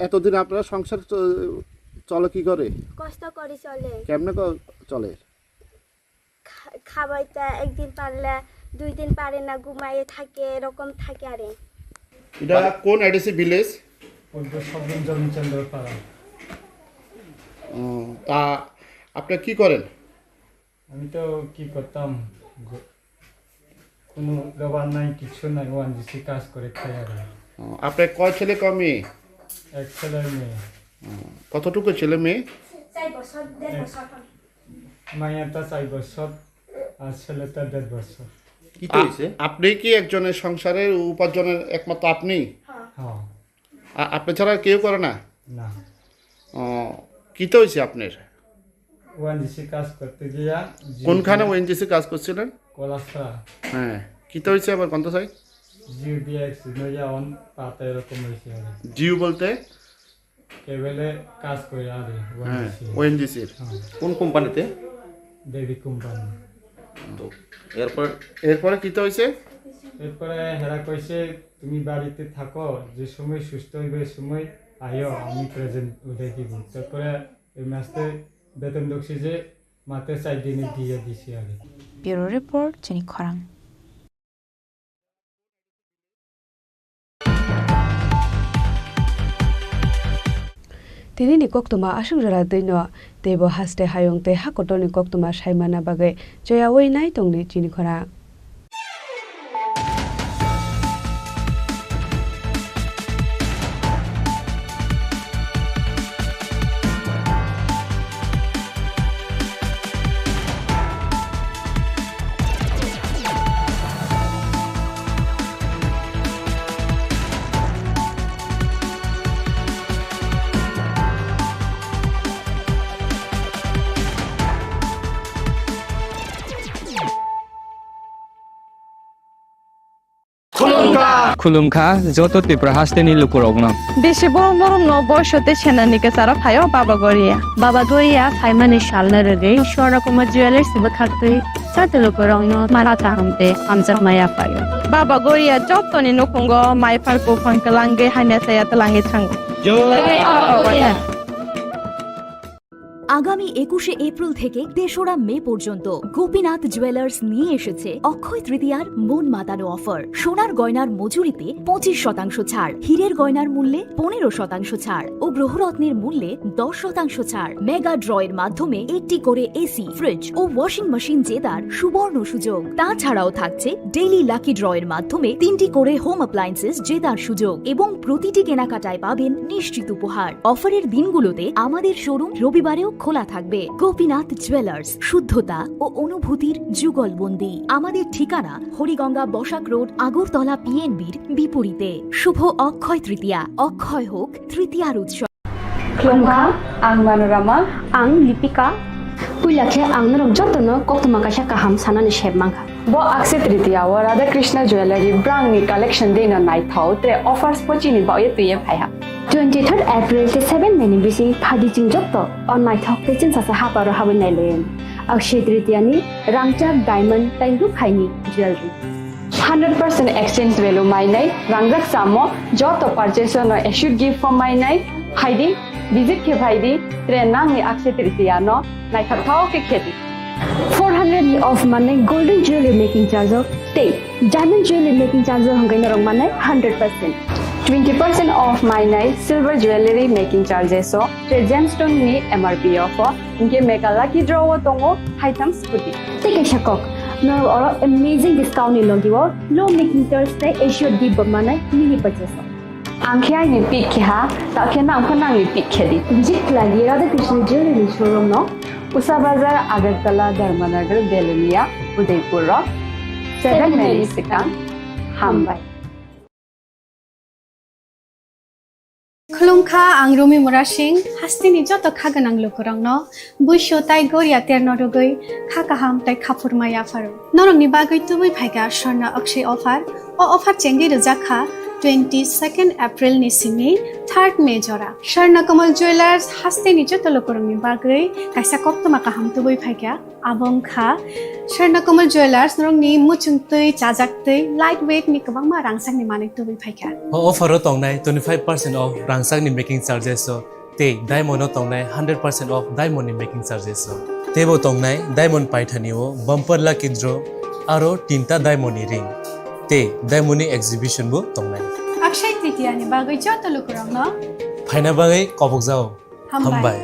এতদিন আপনার সংসার চ-, চলে কি করে? কষ্ট করে চলে। কেমনে ক-, চলে? খা-, খাবাইতে একদিন পারলে দুই দিন পারে না, ঘুমাইয়ে থাকে, এরকম থাকে আরে। এটা কোন এডিসি ভিলেজ? পূর্ব সাবরুম জমিচন্দ্র পাড়া। ও, তা আপনি কি করেন? আমি তো কি করতাম, গ-, কোনো লেবার নাই, কিছু নাই, ওয়ান জিসি কাজ করে খাই আর। ও, আপনার কয় ছেলে কয় মেয়ে? এক ছেলে মেয়ে। ও, কতটুকু ছেলে মেয়ে? চার বছর, দেড় বছর। মাইয়াটা চার বছর আর ছেলেটা দেড় বছর। কি তো হইছে? আপনি কি একজনের সংসারের উপার্জনের একমাত্র আপনি? হ্যাঁ। আ-, আপনি ছাড়া আর কেউ করে না? না। ও, কি তো হইছে আপনার? ওএনজিসি কাজ করতে গিয়া জি-, কোনখানে ওএনজিসি কাজ করছিলেন? কলাসরা। হ্যাঁ, কি তো হইছে আবার কোন তো সাই? জিও দিয়ে অ্যাক্সিডেন্ট হইয়া অন পাতা এরকম হয়েছে আর কি। জিও বলতে? কেবলে কাজ করে আর কি, হ্যাঁ, ওএনজিসি। ওএনজিসির। হ্যাঁ। কোন কোম্পানিতে? দেবী কোম্পানি। তো এরপর? এরপরে কিতা হইছে? এরপরে হেরা কইছে, "তুমি বাড়িতে থাকো, যে সময় সুস্থ হইবে, ওই সময় আইও, আমি প্রেজেন্ট উঠাই দিব।" তারপরে এই মাসে বেতন ঢুকছে যে মাত্র চার দিনে দিয়ে দিছি আগে। Bureau report, Chini Khorang. Tini ni koktwma aswk jora twi no, teibo haste hayung tei ha kotor ni koktwma sai manna bagwi choyaui nai tongdi chini khorang. Khulumkha. Khulumkha, joto Tripura hasteni lukurokno. Bisi borok norokno boiso tei senani kwcharo phaio Baba Goria. Baba Goria phaimani salno rwgwi Swarna Kumar Jewellers bwkhaktwi joto lukurokno mala kaham tei hamjakma yaphaio. Baba Goria jotoni nukhungo maiphar buphang kwlangwi hamya chaya twlangwi thango. Jai Baba Goria. আগামী একুশে এপ্রিল থেকে তেসরা মে পর্যন্ত গোপীনাথ জুয়েলার্স নিয়ে এসেছে অক্ষয় তৃতীয়ার মন মাতানো অফার। সোনার গয়নার মজুরিতে পঁচিশ শতাংশ ছাড়, হীরের গয়নার মূল্যে পনেরো শতাংশ ছাড় ও গ্রহরত্নের মূল্যে দশ শতাংশ ছাড়। মেগা ড্রয়ের মাধ্যমে একটি করে এসি, ফ্রিজ ও ওয়াশিং মেশিন জেতার সুবর্ণ সুযোগ। তাছাড়াও থাকছে ডেইলি লাকি ড্রয়ের মাধ্যমে তিনটি করে হোম অ্যাপ্লায়েন্সেস জেতার সুযোগ এবং প্রতিটি কেনাকাটায় পাবেন নিশ্চিত উপহার। অফারের দিনগুলোতে আমাদের শোরুম রবিবারেও খোলা থাকবে। গোপীনাথ জুয়েলার্স, শুদ্ধতা ও অনুভূতির যুগলবন্দি। আমাদের ঠিকানা হরিগঙ্গা বসাক রোড, আগরতলা পিএনবির বিপরীতে। শুভ অক্ষয় তৃতীয়া, অক্ষয় হোক তৃতীয়ার উৎসব। Khulumkha, ang Manorama. Ang Lipika. Puila khe ang norok jotono koktwma kaisa kaham sanani sep mankha. Bo Akshaya Tritiya o Radha Krishna Jewellery brang ni collection dei no naithok tre offers bo chini bagwi twiwi phaiha. Twenty third April tei seven May ni bising phaidi chwng joto o naithok tei chwngsacha haparo habwi nailayan. Akshaya Tritiya ni rangchak diamond tei rukhaini jewellery. Hundred percent exchange value mainai, rangjak samo joto purchase no assured gift form mainai, phaidi, visit khe phaidi, tre nangni Akshaya Tritiya no naithok thok khe khedi. Four hundred ni off manai golden jewelry making charge o tei diamond jewelry making charge o hwnkhe norok manai hundred percent. Twenty percent off mainai silver jewelry making charges o tre gemstone ni M R P o pho. Hinkhe mega lucky draw o tongo haitham scooty. Tei kaisa kok, norok oro amazing discount ni logi o low making charge tei assured gift bo manai mini purchase o. Ang khe aini pick khe ha, ta khe nang pho nangni pick khe di. Visit khlai di Radha Krishna Jewellery showroom no. Usa Bazar, Agartala, Dharmanagar, Belonia, Udaipur o seven May ni swkang. Hambai. Khulumkha, ang Rumi Murasing, hasteni joto kha gwnang lukurokno buisu tai goria terno rwgwi kha kaham tai khaphurma yapharo. Norokni bagwi tubui phaikha Swarna Akshay offer. O offer chengwi rwjak kha twenty second April ni simi third May jora. Swarna Kamal Jewellers hasteni joto lukurokni bagwi kaisa koktwma kaham tubui phaikha. Abo wngkha Swarna Kamal Jewellers, norokni muchungtwi, chajaktwi, light weight ni kwbangma rangchakni manwi tubui phaikha. O offer o tongnai twenty five percent off rangchakni making charges o tei diamond o tongnai hundred percent off diamond ni making charges o. Teibo tongnai diamond paithani o bumper lucky draw aro tinta diamond ni ring tei diamond ni exhibition bo tongnai. Akshaya Tritiya ni bagwi joto lukurokno phaina bagwi kobokjao. Hambai. Hambai.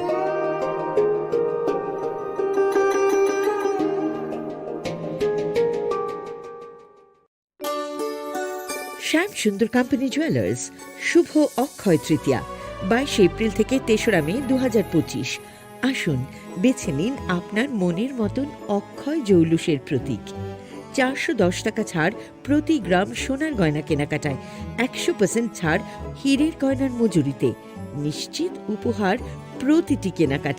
শ্যাম সুন্দর company jewellers, শুভ অক্ষয় তৃতীয়া, বাইশে এপ্রিল থেকে তেসরা মে দু হাজার পঁচিশ। আসুন, বেছে নিন আপনার মনের মতন অক্ষয় জৌলুসের প্রতীক। চারশো দশ টাকা ছাড় প্রতি গ্রাম সোনার গয়না কেনাকাটায়, একশো পার্সেন্ট ছাড় হীরের গয়নার মজুরিতে। নিশ্চিত উপহার প্রতিটি কেনাকাটা।